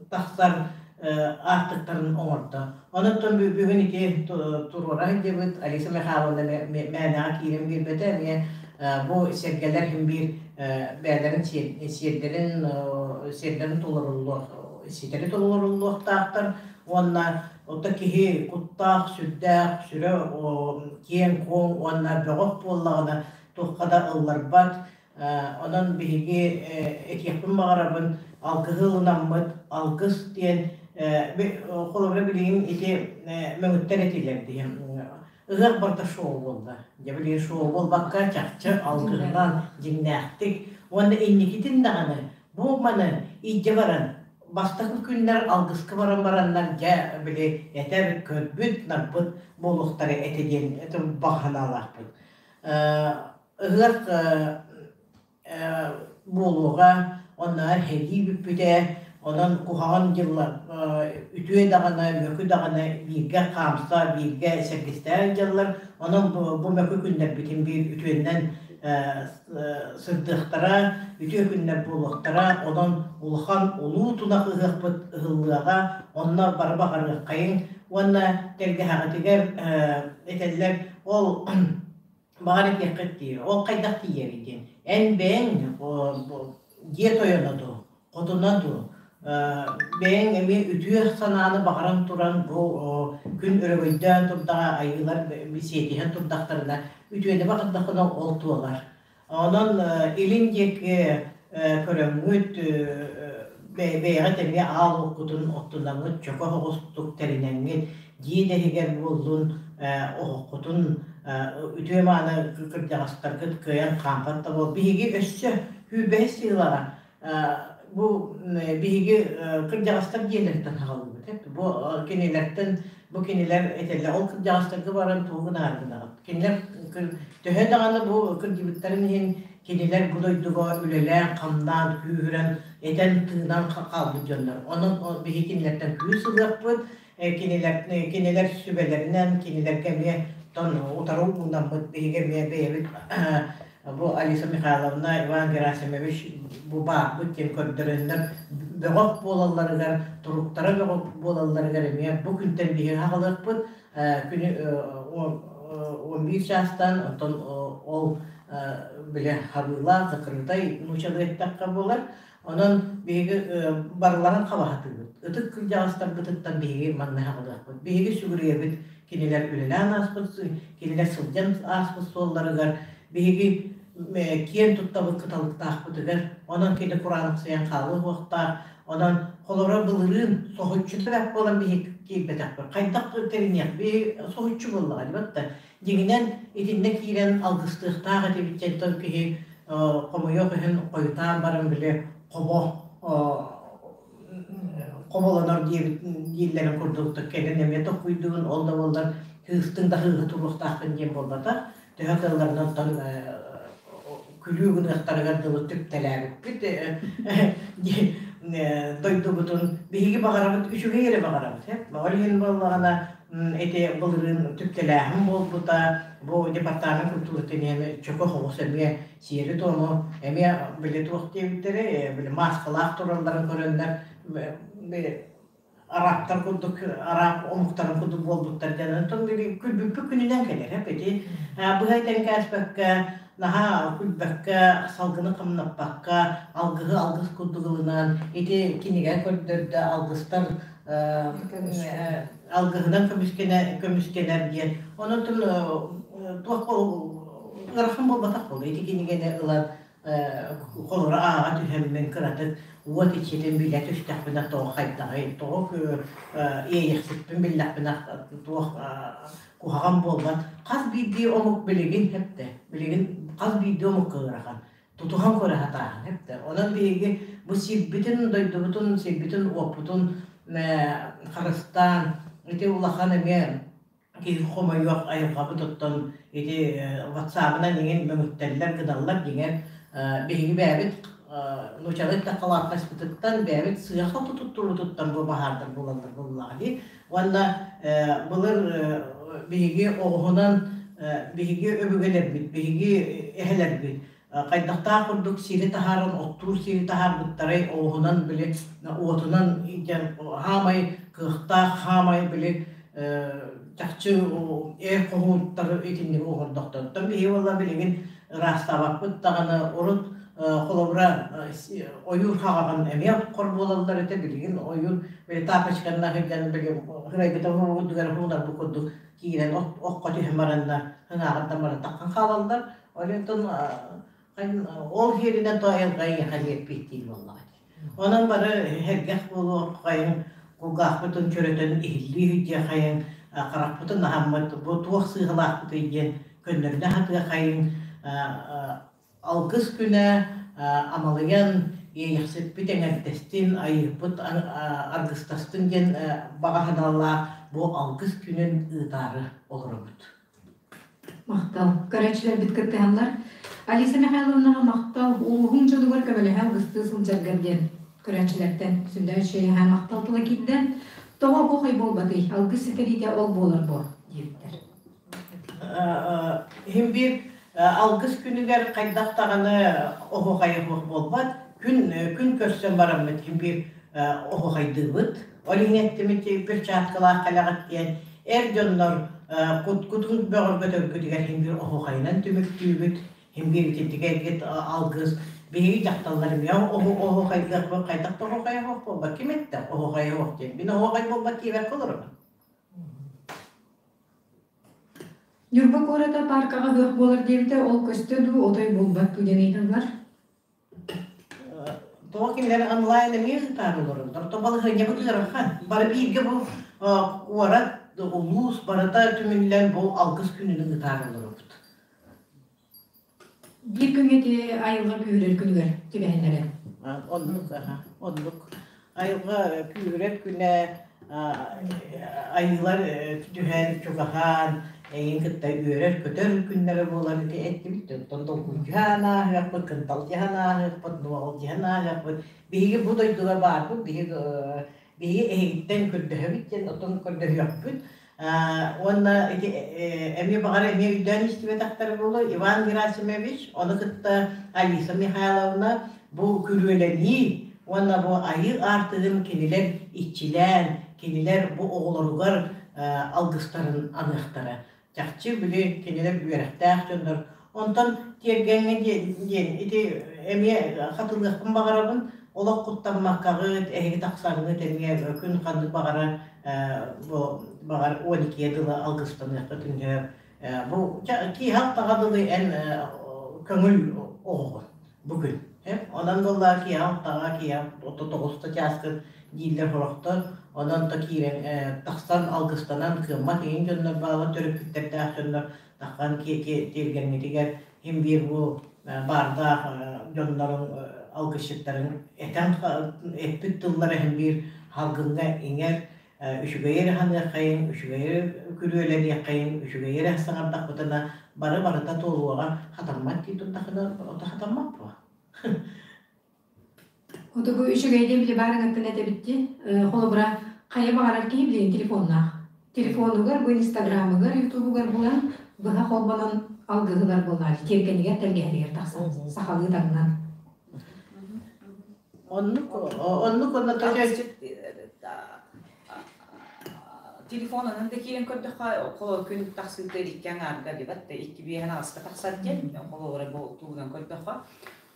тахсар аартыктарын оҥордо. Онон бүгүн ити туруора сылдьыбыт Алиса Михайловна мээнэҕэ киирэн биэрбэтэ, эмиэ бу сэргэлэр иһин биир бэйэлэрин сиэрдэрин сиэрдэрин толоруллуох ситэри толоруллуохтаахтар уонна ото киһи куттаах, сүрдээх, сүрэ киэҥ-куоҥ уонна бөҕөх буоллаҕына туохха да ылларбат. Онон биһиги этиэхпин баҕарабын, алгыһы ылынаммыт, алгыс диэн холобура билигин ити мөҥүттэр этилэр диэн ыһыах барыта шоу буолла. Дьэ билигин шоу буолбакка чахчы алгыһынан дьиҥнээхтик уонна инникитин даҕаны бу маны илдьэ баран бастакы күннэр алгыска баран бараннар дьэ били этэр көрбүт нарбыт буолуохтара этэ диэн баҕа санаалаахпыт. Ыһыах буолуоҕа, оннооҕор сэрии бүппүтэ, онон куһаҕан дьыллар үтүө даҕаны, мөкү даҕаны бииргэ хаамса, бииргэ сэргэстэһэр дьыллар. Онон бу мөкү күннэрбитин биир үтүөннэн сырдыахтара, үтүө күннэр буолуохтара. Онон улахан улуу тунах ыһыахпыт ыһыллыаҕа, онно бары баҕарыаххайыҥ. Уонна тэлгэһэҕитигэр этэллэр, ол баҕар этиэххит дии, ол хайдах тиийэрий диэн. Эн бэйэҥ дьиэ тойоно дуу, хотуна дуу, бэйэҥ эмиэ үтүө санааны баҕаран туран бу күн өрөгөйдөөн турдаҕа айыылар сиэтиһэн турдахтарына үтүөнү баҕардаххына ол туолар. Онон илин диэки көрөҥҥүт бэйэҕит эмиэ аал уоккутун оттунаҥҥыт чөкө оһоҕостук тэринэҥҥит дьиэ да иһигэр буоллун оһоххутун үтүө-мааны кырдьаҕастаргыт кыайан хаампат да буол. Биһиги өссө сүүрбэһис сыылаҕа бу биһиги кырдьаҕастар дьиэлэриттэн хааллыбыт. Бу кинилэртэн Бу кинилэр этэллэр, ол кырдьаҕастарга баран тугу гынаары гынаҕыт? Кинилэр төһө даҕаны бу кырдьыбыттарын иһин кинилэр бу дойдуга үлэлээн-хамнаан, күүһүрэн, этэн-тыынан хаалбыт дьоннор. Онон биһиги кинилэртэн күүс ылыахпыт, кинилэр, кинилэр сүбэлэринэн, кинилэргэ эмиэ тон утары уунаммыт биһиги эмиэ бэйэбит бу Алиса Михайловна, Иван Герасимович бу баарбыт диэн көрдөрөннөр бөҕөх буолалларыгар, туруктара бөҕөх буолалларыгар эмиэ бу күнтэн биһиги хаҕалыахпыт. Күнү 11 чаастан, оттон ол бile хабыылаах, закрытай нуучалыы эттэххэ буолар. Онон биһиги барыларын хабаһатыыбыт. Ытык кырдьаҕастарбытыттан биһиги манна хаҕылыахпыт. Биһиги сүгүрүйэбит кинилэр үлэлээн ааспыт, кинилэр сылдьан ааспыт суолларыгар биһиги киэн туттабыт кыталыктаахпытыгар. Онон кини кураанахсыйан хаалыа суохтаах. Онон холоро былырыын соһуччу да буолан биһиги киирбэтэхпит. Хайдах тэриниэх биһи соһуччу буоллаҕа дибат да. Дьиҥинэн итиннэ киирэн алгыстыахтаах этибит диэн киһи хомойуох иһин хойутаан баран били хобо хоболонор диэбит дииллэрин курдук кэлин эмиэ тохуйдугун ол да буоллар кыыстыҥ да кыыһы туруохтааххын диэн буолбатах төһө кыалларынан оттон күлүү гыныахтарыгар дылы түптэлээбиппит дойдубутун биһиги баҕарабыт үчүгэй эрэ баҕарабыт ол иһин буоллаҕына ити былырыын түптэлээһин буолбута бу департамент культуратын иһин чөкө соҕус эмиэ сиэри-туому эмиэ били туох диэбиттэрэ били мааскалаах туралларын көрөннөр арабтар курдук араб омуктарын курдук буолбуттар диэн онтон били күлбүппүт күнүнэн кэлэр эпити быһа этэн кээспэккэ наһаа күлбэккэ салгыны хамнаппакка алгыһы алгыс курдук ылынан ити кинигэ көрдөрдө алгыстар алгыһынан көмүскэнэр көмүскэнэр диэн онон туох ыарахан буолбатах буолла ити кинигэни ылан холоро ааҕа түһэммин кыратык уот иччитин билэ түстэхпинэ тоҕо хайдаҕый тоҕо иэйэхсиппин биллэхпинэ туох куһаҕан буолбат хас биирдии омук билигин хэптэ билигин хас биирдии омукка ыарахан тутуһан көрө сатааһын хэптэ онон биһиги бу сирбитин дойдубутун сирбитин уоппутун харыстаан ити улахан эмиэ киһи хомойуох айылҕабыт оттон ити ватсабынан иҥин мөҥүттэллэр гыналлар дьиҥэр биһиги бэйэбит нуучалыы эттэххэ бэйэбит сыаха туттуруутуттан бу баһаардар буолаллар буоллаҕа дии уонна былыр биһиги оҕуһунан биһиги өбүгэлэрбит биһиги эһэлэрбит хайдахтаах курдук сири таһааран оттуур сири таһаарбыттарай оҕуһунан били уотунан диэн хаамай кыахтаах хаамай били чахчы эр хоһууттары итинник оҥордохторуттан биһиги буолла билигин ыраастаабаппыт даҕаны урут холобура ойуур хаҕаҕын эмиэ хор буолаллар этэ билигин ойуур били тапочканан сылдьан били хырайбыта уһугуттугар уһуунарбыт курдук киирэн окко түһэн бараннар ыҥааҕыттан баран таххан хаалаллар Онтон ол иһиринэн то айылҕа эйиэхэ диэппиттиир буоллаҕа дии. Онон бары сэргэх буолуоххайыҥ, кулгаахпытын чөрөтөн иһиллии сылдьыаххайыҥ, харахпытын аһаммыт бу туох сыыһалаахпытый диэн көннөрүнэ сатыаххайыҥ. Алгыс күнэ амалыйан иэйэхсиппит эҥэрдэстин, айыыппыт аргыстастын диэн баҕа санаалаах бу алгыс күнүн ыытаары олоробут. Махтал. Көрөөччүлэрбит кыттыһаллар. Алиса Михайловнаҕа махтал. Улууһуҥ дьонугар көмөлөһө алгыстыы сылдьаргар диэн көрөөччүлэртэн сүрдээх үчүгэй махтал тыла киирдэ. Тоҕо оһуохай буолбатый? Алгыс ситэриитэ ол буолар буо диэбиттэр. Иһин биир алгыс күнүгэр хайдах даҕаны оһуохайа суох буолбат. Күн күн көрсөн бараммыт иһин биир оһуохайдыыбыт. Ол иһин эттимит перчаткалаах кэлэҕит диэн эр дьоннор куткутун бөҕөргөтөргүтүгэр иһин биир оһуохайынан түмүктүүбүт. Иһин биир итинтикэйгит алгыс биһиги дьахталлар эмиэ оһуохайдыахпыт хайдах да оһуохайа суох буолбат ким эттэ оһуохайа суох диэн мин оһуохай буолбат диэбэккэ олоробун. Ньурба куората пааркаҕа ыһыах буолар диэбитэ ол көстө дуу, отой буолбат дуу диэн ыйыталлар. Тоҕо кинилэр онлайн эмиэ ыытаары олороллор. То балаһыанньабыт ыарахан. Бары бииргэ бу куорат, улуус барыта түмүллэн бу алгыс күнүн ыытаары олоробут. Биир күҥҥэ ити айылҕа күүһүрэр күнүгэр түбэһиннэрэ. Оннук, аха, оннук. Айылҕа күүһүрэр күнэ. Айыылар түһэн, чугаһаан, эйигин кытта үөрэр-көтөр күннэрэ буолар ити эттибит. Оттон долгуйдьуһан ааһыахпыт, кынталдьыһан ааһыахпыт, нуоҕалдьыһан ааһыахпыт. Биһиги бу дойдуга баарбыт, биһиги биһиги эһигиттэн көрдөһөбүт диэн оттон көрдөһүөхпүт. Уонна ити эмиэ баҕар эмиэ өйдөөн истибэтэхтэрэ буолуо Иван Герасимович, ону кытта Алиса Михайловна бу күрүөлэнии уонна бу айыы аартыгын кинилэр иччилээн, кинилэр бу оҕолоругар алгыстарын аныахтара. Чахчы били кинилэр үөрэхтээх дьоннор. Онтон тиэргэҥҥэ диэн ити эмиэ хатылыахпын баҕарабын. Олох куттаммаккаҕыт, эһиги тахсаҥҥыт эмиэ күн ханнык баҕара бу баҕар 12-гэ дылы алгыстаныаххытын сөп. Бу киэһэ алтаҕа дылы эн көҥүл оҕоҕун бу күн. Онон буоллаҕа киэһэ алтаҕа, киэһэ тоҕуста чааскын дииллэр сорохтор. Онон то киирэн тахсан алгыстанан кыаммат иҥин дьоннор баалар төрөппүттэрдээх дьоннор таххан тиэргэҥҥитигэр иһин биир бу баардаах дьоннорун алгысчыттарын этэн эппит тыллара иһин биир салгыҥҥа иҥэр үчүгэйи эрэ саныаххайыҥ, үчүгэйи күрүөлэниэххэйиҥ, үчүгэйи эрэ саҥардахпытына бары барыта туолуоҕа хатаммат дии турдахына ото хатаммат буо. Ото бу үчүгэйдиэн били баарыҥыттан этэбитти. Холобура, хайа баҕарар киһи билигин телефоннаах. Телефонугар, бу инстаграмыгар, ютубугар булан, быһа холбонон алгыһылар буоллаҕа тиэргэнигэр, тэлгэһэтигэр тахсан, сахалыы таҥнан. Оннук, оннук онно Телефон онон да киирэн көрдөххө, холобур күн тахсыыта икки аҥаарга дебат да икки биэһэн аҕыска тахсар диэн, холобура бу тугунан көрдөххө.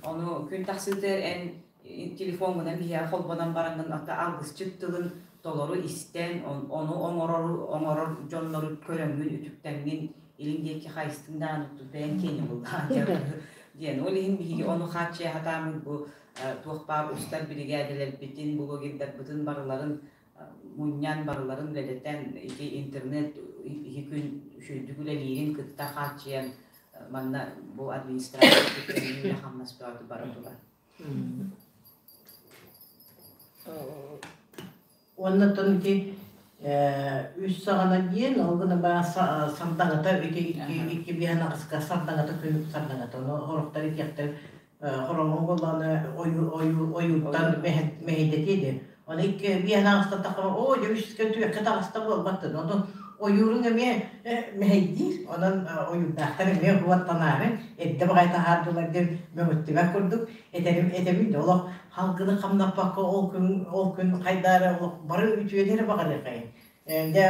Ону күн тахсыытыгар эн телефоҥҥунан биһиэхэ холбонон бараҥҥын ата алгысчыт тылын толору истэн, ону оҥорор оҥорор дьоннору көрөҥҥүн, үтүктэҥҥин илин диэки хайыстыҥ даҕаны бэйэҥ киэҥэ буллаҕын диэн. Ол иһин биһиги ону хааччыйа сатааммыт бу туох баар устар биригээдэлэрбитин, блогердарбытын барыларын мунньан, барыларын үлэлэтэн, ити интернет иһи күн үчүгэйдик үлэлиирин кытта хааччыйан манна бу администрация үлэ-хамнас бөҕөтө бара турар. Уонна оттон ити үс саҕана диэн, ол гына баа сардаҥата ити икки биэһэн аҕыска сардаҥата күн сардаҥата. Ону сорохтор итиэхтэр хороҥо буоллаҕына ойууттан мэһэйдэтиэ диэн. Ону икки биэһэн аҕыста тахха оо дьэ үскэ түөккэ таҕыста буолбаттын. Ону ойууруҥ эмиэ мэһэйдиир. Онон ойуурдаахтар эмиэ уоттанаары эрдэ баҕайы таһаардылар диэн мөҥүттүбэт курдук этэрим этэбин да олох халгыны хамнаппакка ол күн ол күн хайдаары олох бары үтүөнү эрэ баҕарыахайын. Дьэ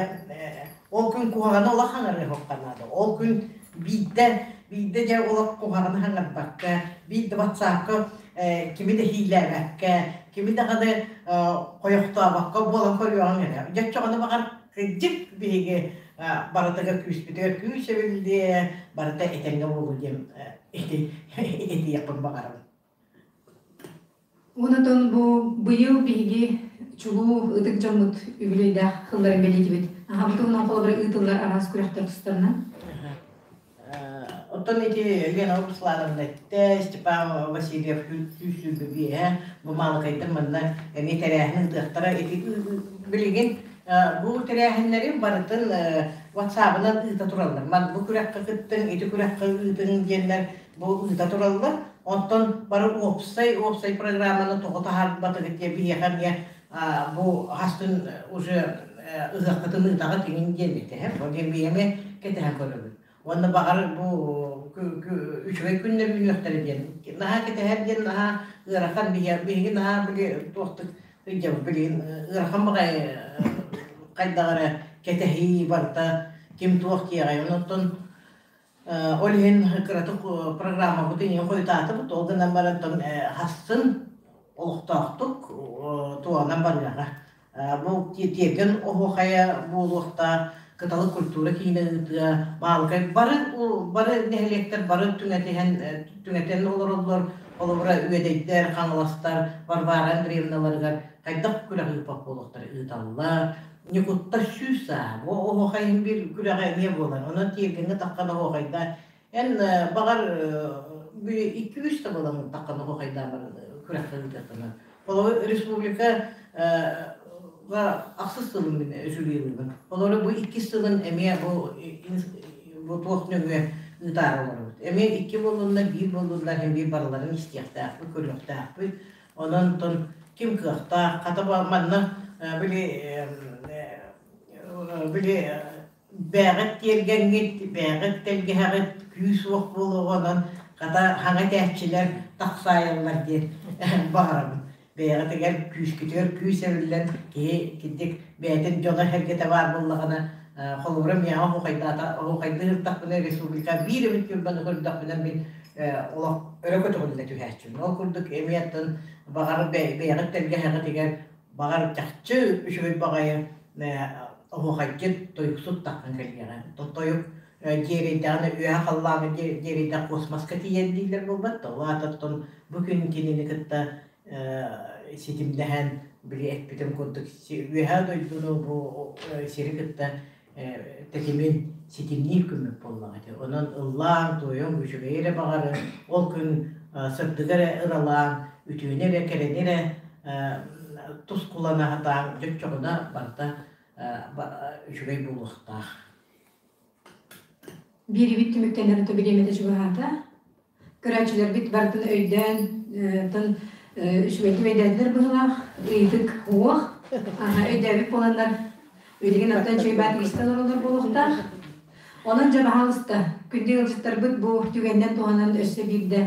ол күн куһаҕаны олох хаҥарыахха наада. Ол күн биирдэ биирдэ дьэ олох куһаҕаны хаҥарбакка, биирдэ ватсапка кими да иһиилээбэккэ, кими даҕаны хойохтообокко буолан көрүөҕүҥ эрэ. Дьэ оччоҕуна баҕар кырдьык биһиги барытыгар күүспүтүгэр күүс эбиллиэ, барыта этэҥҥэ буолуо диэн этиэхпин баҕарабын. Онон бу быйыл биһиги чулуу ытык дьоммут үбүлүөйдээх сылларын бэлиэтибит. Аха бу туһунан холобура ыытыллар араас күрэхтэр тустарынан. Оттон ити Лена Руслановна эттэ, Степан Васильев 125 бу Маалыкайдар манна эмиэ тэрээһин ыытыахтара. Ити билигин бу тэрээһиннэри барытын WhatsApp-ынан ыыта тураллар. Ман бу күрэххэ кыттыҥ, ити күрэххэ ыытыҥ диэннэр бу ыыта тураллар. Онтон бары уопсай уопсай программаны тоҕо таһаарбатыгыт диэн биһиэхэ эмиэ бу хастын уже ыһыаххытын ыытаҕыт иҥин диэн этэ. Бу диэн биһи эмиэ кэтэһэн көрөбүт. Уонна баҕар бу үчүгэй күннэр үүнүөхтэрэ диэн. Наһаа кэтэһэр диэн наһаа ыарахан биһиги наһаа били туохтук ыйдьабыт билигин ыарахан баҕайы хайдах эрэ кэтэһии барыта ким туох диэҕэй. Онон Ол иһин кыратык программабытын иһин хойутаатыбыт, ол гынан баран хассын олохтоохтук туһанан барыаҕа. Бу тиэргэн оһуохайа буолуохтаах, Кыталык культура киинэ ыытыа, Маалыкай бары бары нэһилиэктэр бары түҥэтиһэн түҥэтэн олороллор. Холобура, Үөдэйдэр, Хаҥаластар, Варвара Андреевналарыгар хайдах күрэх ыыппат буолуохтара ыыталлар. Ньукуттар 100 саа. Бу оһуохай иһин биир күрэҕэ эмиэ буолар. Онон тиэргэҥҥэ таххан оһуохайдаа. Эн баҕар икки-үс да буолан таххан оһуохайдаан баран күрэххэ ыытыаххына. Холобур, республика Ахсыс сылын мин жюрилыыбын. Олору бу иккис сылын эмиэ бу бу туох нөҥүө ыытаары олоробут. Эмиэ икки буоллуннар, биир буоллуннар, һин биир барыларын истиэхтээхпит, көрүөхтээхпит. Онон тон ким кыахтаах, хата манна били били бээҕит тиэргэҥҥит, бээҕит тэлгэһэҕит күүс-уох буолуоҕа, онон хата хаҥа этээччилэр тахсаайаллар диэн баҕарабын. Бэйэҕитигэр күүскүтүгэр күүс эбиллэн киһи кирдик бэйэтин дьоно-сэргэтэ баар буоллаҕына, холобура миэхэ оһуохайдаата оһуохайдыы сырыттахпына республика биир эмит ньурбаны көрдөхпүнэ мин олох өрө көтөҕүллэ түһээччибин. Ол курдук эмиэ аттан баҕар бэйэҕит тэлгэһэҕитигэр баҕар чахчы үчүгэй баҕайы оһуохайдьыт, тойуксут таххан кэлиэҕэ. Тойук дьиэрэйдэҕинэ үөһэ халлааҥҥа дьиэрэйдэх космоска тиийэн дииллэр буолбат да. Ол аата бу күн кинини кытта ситимнэһэн били эппитим курдук үөһээ дойдуну бу сири кытта тэтимин ситимниир күммүт буоллаҕа ити. Онон ыллааҥ, туойуҥ, үчүгэйи эрэ баҕарыҥ, ол күн сырдыгы эрэ ыралааҥ, үтүөнү эрэ, кэрэни эрэ тускулана сатааҥ, дьоччоҕуна барыта үчүгэй буолуохтаах. Биэрибит түмүктэнэр бириэмэтэ чугаһаата. Көрөөччүлэрбит барытын өйдөөн, тын үчүгэйдик өйдөөтүлэр быһыылаах, ыйытык уох. Өйдөөбүт буоланнар билигин оттон үчүгэй баат истэн олороллор буолуохтаах. Онон дьэ баһаалыста, күндү ыалдьыттарбыт бу түгэннэн туһанан өссө биирдэ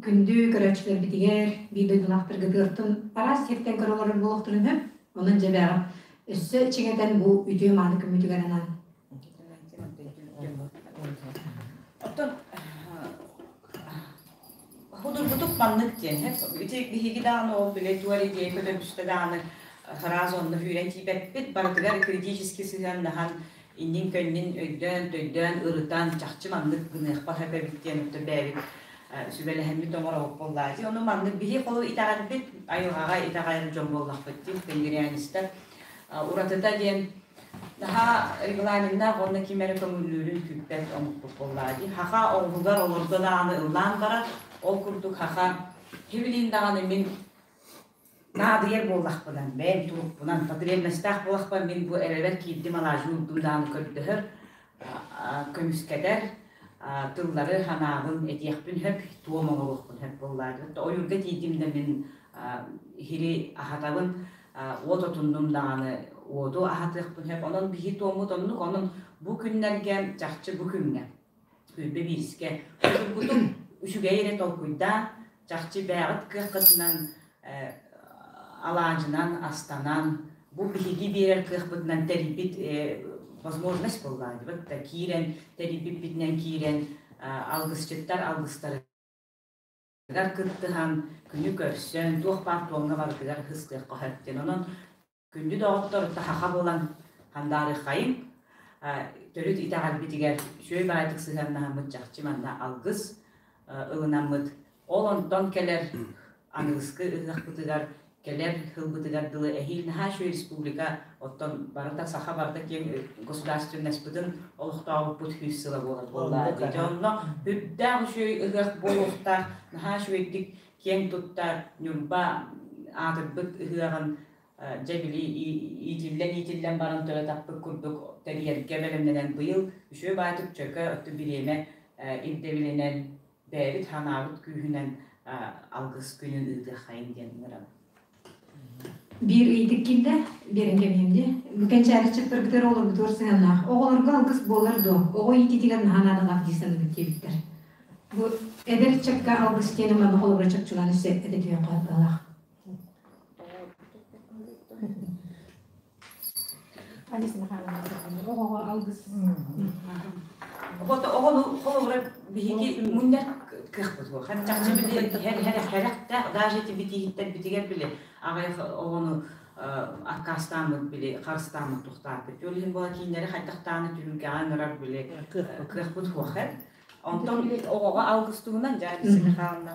күндү көрөөччүлэрбитигэр, биир дойдулаахтаргытыгар араас сиртэн көрө олорор буолуохтарын сөп. Онон дьэ бэҕэ өссө чиҥэтэн бу үтүө мааны күммүтүгэр анаан. Оттон худургутук маннык диэн, ити биһиги даҕаны ол бile туар идея көтөбүстэ даҕаны сразу онно сүүрэн тиийбэппит, барытыгар критически сыһыаннаһан иннин-көннүн өйдөөн, төйдөөн, ырытан, чахчы маннык гыныахпа сөп эбит диэн оттон бэйэбит сүбэлэһэммит оҥоробут буоллаати. Ону маннык биһи холу итэҕэлбит, айылҕаҕа итэҕэйэр дьон буоллахпыт дии, тенгрианистар. Уратыта диэн наһаа регламеннаах уонна ким эрэ көҥүллүүрүн күүппэт омукпут буоллаа дии. Хаха оҕуһугар олордо даҕаны ыллаан барар, ол курдук хаха хибилиин даҕаны мин наадыйар буоллахпынан, бэйэм турукпунан, потребностаах буоллахпынан мин бу эрэбэр киирдим алаадьы уурдум даҕаны көрдөһөр, көмүскэтэр, тыллары ханаабын этиэхпин сөп, туом оҥоруохпун сөп буоллаа дии. Ойуурга тиийдим да мин иһири аһатабын, уот отуннум даҕаны уоту аһатыахпын сөп. Онон биһи туоммут оннук, онон бу күннэргэ чахчы бу күҥҥэ Күлбэ биирискэ судургутук үчүгэй эрэ толкуйдаан, чахчы бэйэҕит кыаххытынан алаадьынан астанан, бу биһиги биэрэр кыахпытынан тэрийбит возможность буоллаҕа дии киирэн тэрийбиппитинэн киирэн алгысчыттар алгыстарыгар кыттыһан күнү көрсөн туох баар туомҥа барытыгар ыстыахха сөп диэн онон Күндү доҕоттор, саха буолан хандаарыххайыҥ, төрүт итэҕэлбитигэр үчүгэй баайдык сыһыаннаһаммыт чахчы манна алгыс ылынаммыт, ол онтон кэлэр аныгыскы ыһыахпытыгар, кэлэр сылбытыгар дылы эһиил наһаа үчүгэй республика, оттон барыта саха барыта киэҥ государственностьпытын олохтообуппут 100 сыла буолар буоллаа дии. Дьэ онно үрдээх үчүгэй ыһыах буолуохтаах, наһаа үчүгэйдик киэҥ тутта Ньурба аатырбыт ыһыаҕын дьэ били иитиллэн-иитиллэн баран төлө таппыт курдук тэрийэргэ бэлэмнэнэн быйыл үчүгэй баайтык чөкө өттү бириэмэ ирдэбилинэн бэйэбит санаабыт күүһүнэн алгыс күнүн ыытыаххайын диэн ыҥырабын. Биир ыйытык киирдэ, биэрэн кэбиһиэм дии. Бу кэнчээри ыччаттарбытыгар оҕолорбутугар сыһыаннаах. Оҕолорго алгыс буолар дуо? Оҕо иитиитигэр наһаа наадалаах дии саныыбыт диэбиттэр. Бу эдэр ыччакка алгыс диэни манна холобура чопчулаан өссө этэ түһүөххэ баҕалаах. Алиса Михайловна, оҕоҕо алгыс. Оҕону холобура биһиги мунньар кыахпыт суох. Чахчы били хэрэхтээх, даже ити битииһиттэрбитигэр били аҕыйах оҕону аккаастааммыт били харыстааммыт тухтааппыт. Ол иһин буола кииннэри хайдахтааны түһүлгэҕэ ыҥырар били кыахпыт суох. Онтон оҕоҕо алгыс туһунан дьэ Алиса Михайловна.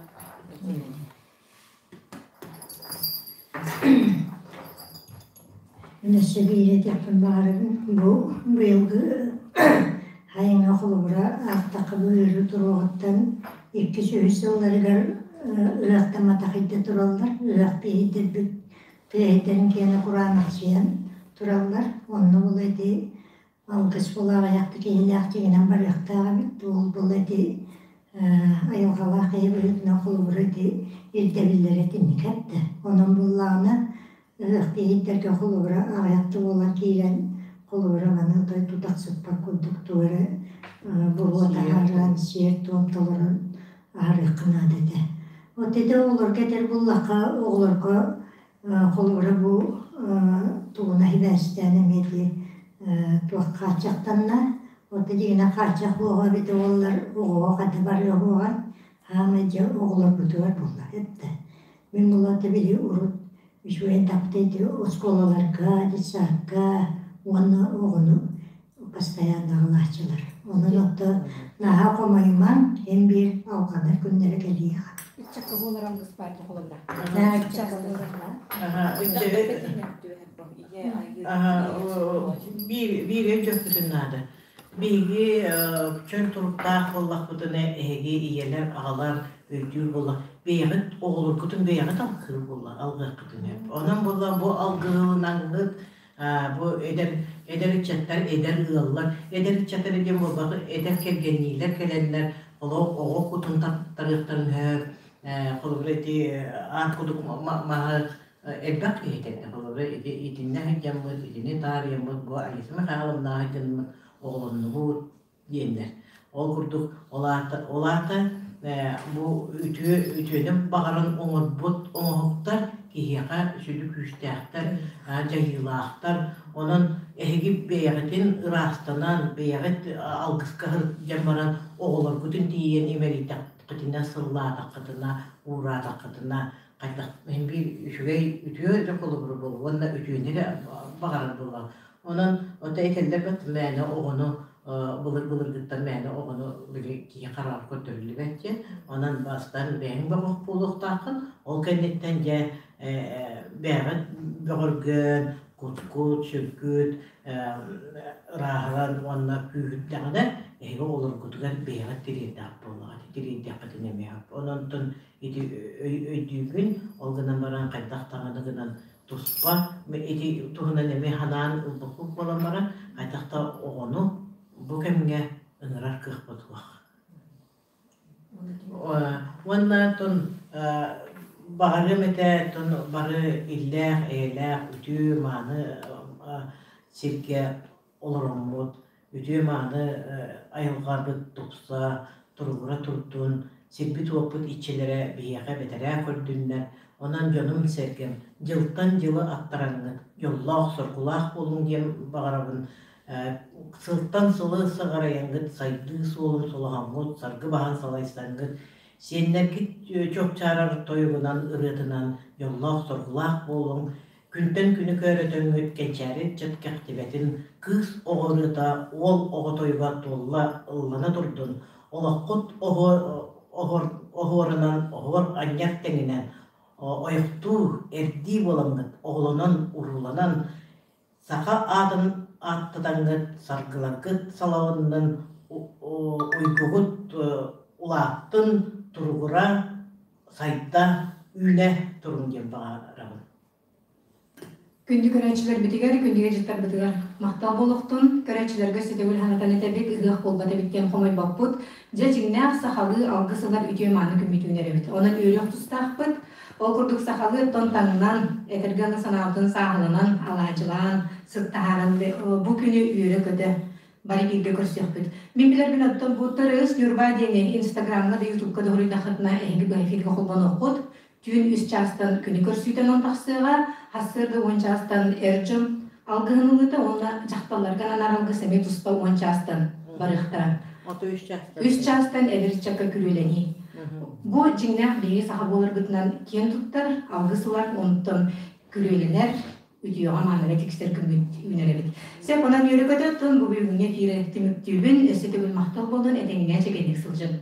Мин өссө биир этиэхпин баҕарабын. Бу быйылгы айыҥа холобура аахтахха бу ыарыы туруоҕуттан иккис үһүс сылларыгар ыһыахтамматах идэ тураллар. Ыһыах биһийдэрбит. Тыаһыттарын киэнэ кураанахсыйан тураллар. Онно була ити алгыс була аҕыйахта киһилээх дьиҥинэн барыахтаах эбит. Ол була ити айылҕалаах киһи быһыытынан холобура ити ирдэбиллэрэ итинник эттэ. Онон буоллаҕына ыһыах тиһиттэргэ холобура аҕыйахта буолан киирэн холобура маны отой тутахсыппат курдук тугу эрэ буруо таһааран сиэр-туом толорон аһарыахха наада этэ. Вот ити оҕолорго этэр буоллахха, оҕолорго холобура бу тугуна сибээстээн эмиэ ити туох хааччахтанна. Вот дьиҥинэн хааччах буоҕа эбитэ буоллар оҕоҕо ханна барыа буоҕай, хаамай дьэ оҕолорбутугар буолла эттэ. Мин булата били урут үчүгэй тапты ити оскуолаларга, детсадка уонна оҕону постоянно аҕалааччылар. Онон отто наһаа хомойумаҥ, эн биир алҕанар күннэрэ кэлиэҕэ. Ыччакка буолар алгыс баар холобура. Биир өйдөхпүтүн наада. Биһиги чөл туруктаах буоллахпытына, эһиги ийэлэр, аҕалар өйдүүр буолла. Бэйэҕит оҕолоргутун бэйэҕит алгыыр буолла, алгыаххытын сөп. Онон буолла бу алгыһылынаҥҥыт бу эдэр эдэр ыччаттар, эдэр ыаллар, эдэр ыччаттар диэн буолбатах, эдэр кэргэнниилэр кэлэннэр олох оҕо кутун таттарыахтарын сөп. Холобура ити аат кудук маһы элбэх киһи кэллэ. Холобура ити итиннэ сылдьаммыт, итини таарыйаммыт, бу Алиса Михайловна сылдьаммыт оҕолоннубут диэннэр. Ол курдук ол аата, ол аата бу үтүө үтүөнү баҕаран оҥорбут оҥоһуктар киһиэхэ сүдү күүстээхтэр, дьайыылаахтар. Онон эһиги бэйэҕитин ыраастанан, бэйэҕит алгыска сылдьан баран оҕолоргутун тиийэн имэрийдэххитинэ, сыллаатаххытына, уураатаххытына хайдах иһин биир үчүгэй үтүө эрэ холобуру буолуо уонна үтүөнү эрэ баҕарар буоллаҕа. Онон ото этэллэр бат мээнэ оҕону былыр-былыргыттан мээнэ оҕону били киһи хараҕар көрдөрүллүбэт диэн. Онон бастаан бэйэҥ бөҕөх буолуохтааххын. Ол кэнниттэн дьэ бэйэҕит бөҕөргөөн, куткут, сүргүт ырааһыран уонна күүһүрдэҕинэ эһиги оҕолоргутугар бэйэҕит тириэрдээх буоллаҕыт, тириэрдэххитин эмиэ. Онон ити өйдүүгүн, ол гынан баран хайдах даҕаны гынан туспа ити туһунан эмиэ санаан ылбыппыт буолан баран, хайдах да оҕону бу кэмҥэ ыҥырар кыахпыт суох. Уонна тон баҕарыам этэ тон бары иллээх, эйэлээх, үтүө мааны сиргэ олороммут, үтүө-мааны айылҕабыт тупса, туругура турдун, сирбит-уоппут иччилэрэ биһиэхэ бэтэрээ көрдүннэр, онон дьонум-сэргэм дьылтан дьылы аттараҥҥыт дьоллоох-соргулаах буолуҥ диэн баҕарабын. Сылтан сылы сыҕарыйаҥҥыт сайдыы суолун солоһоҥҥут, саргы баһан салайсаҥҥыт, сиэннэргит чуопчаарар тойугунан, ырыатынан дьоллоох-соргулаах буолуҥ, Күнтэн күнү көөрөтөҥҥүт кэнчээри ыччат кэхтибэтин, кыыс оҕо ырыата, уол оҕо тойуга туолла ыллана турдун, олоххут оһуорунан оһуор анньар тэҥинэн ойохтуу, эрдии буолаҥҥыт, оҕолонон, урууланан, саха аатын ааттатаҥҥыт, саргыларгыт салалыннын, уйгугут улааттын, туругура, сайда, үүнэ туруҥ диэн баҕарабын. Күндү көрөөччүлэрбитигэр, күндүгэ дьыттарбытыгар махтал буолуохтун. Көрөөччүлэргэ сөтөгүл санатан этэбит, ыһыах буолбат эбит диэн хомойбоппут. Дьэ, дьиҥнээх сахалыы алгыс ылар үтүө-мааны күммүт үүнэр эбит. Онон үөрүөх тустаахпыт. Ол курдук сахалыы оттон таҥнан, этэргэ аны санаабытын сааһыланан, алаадьылаан, сыт таһааран бу күнү үөрэ-көтө бары бииргэ көрсүөхпүт. Мин билэрбин оттон бу Тырыс Ньурба диэни Инстаграмҥа да Ютубка да суруйдаххытына эһиги бу эфиргэ холбонуоххут. Түүн үс чаастан күнү көрсүүтэн он тахсыаҕа, сарсыарда 10 чаастан эр дьон алгыһын ылыыта уонна дьахталларга ананар алгыс эмиэ туспа 10 чаастан барыахтара. Ото үс чаастан. Үс чаастан эдэр ыччакка күрүөлэнии. Бу дьиҥнээх биһиги саха буоларбытынан киэн туттар, алгыс ылар, онтон күрүөлэнэр, үтүөҕэ маанара тиксэр күммүт үүнэр эбит. Сөп, онон үөрэ-көтө тун бу бүгүҥҥэ эфири түмүктүүбүн. Өссө төгүл махтал буолун, этэҥҥэ чэгиэнник сылдьын.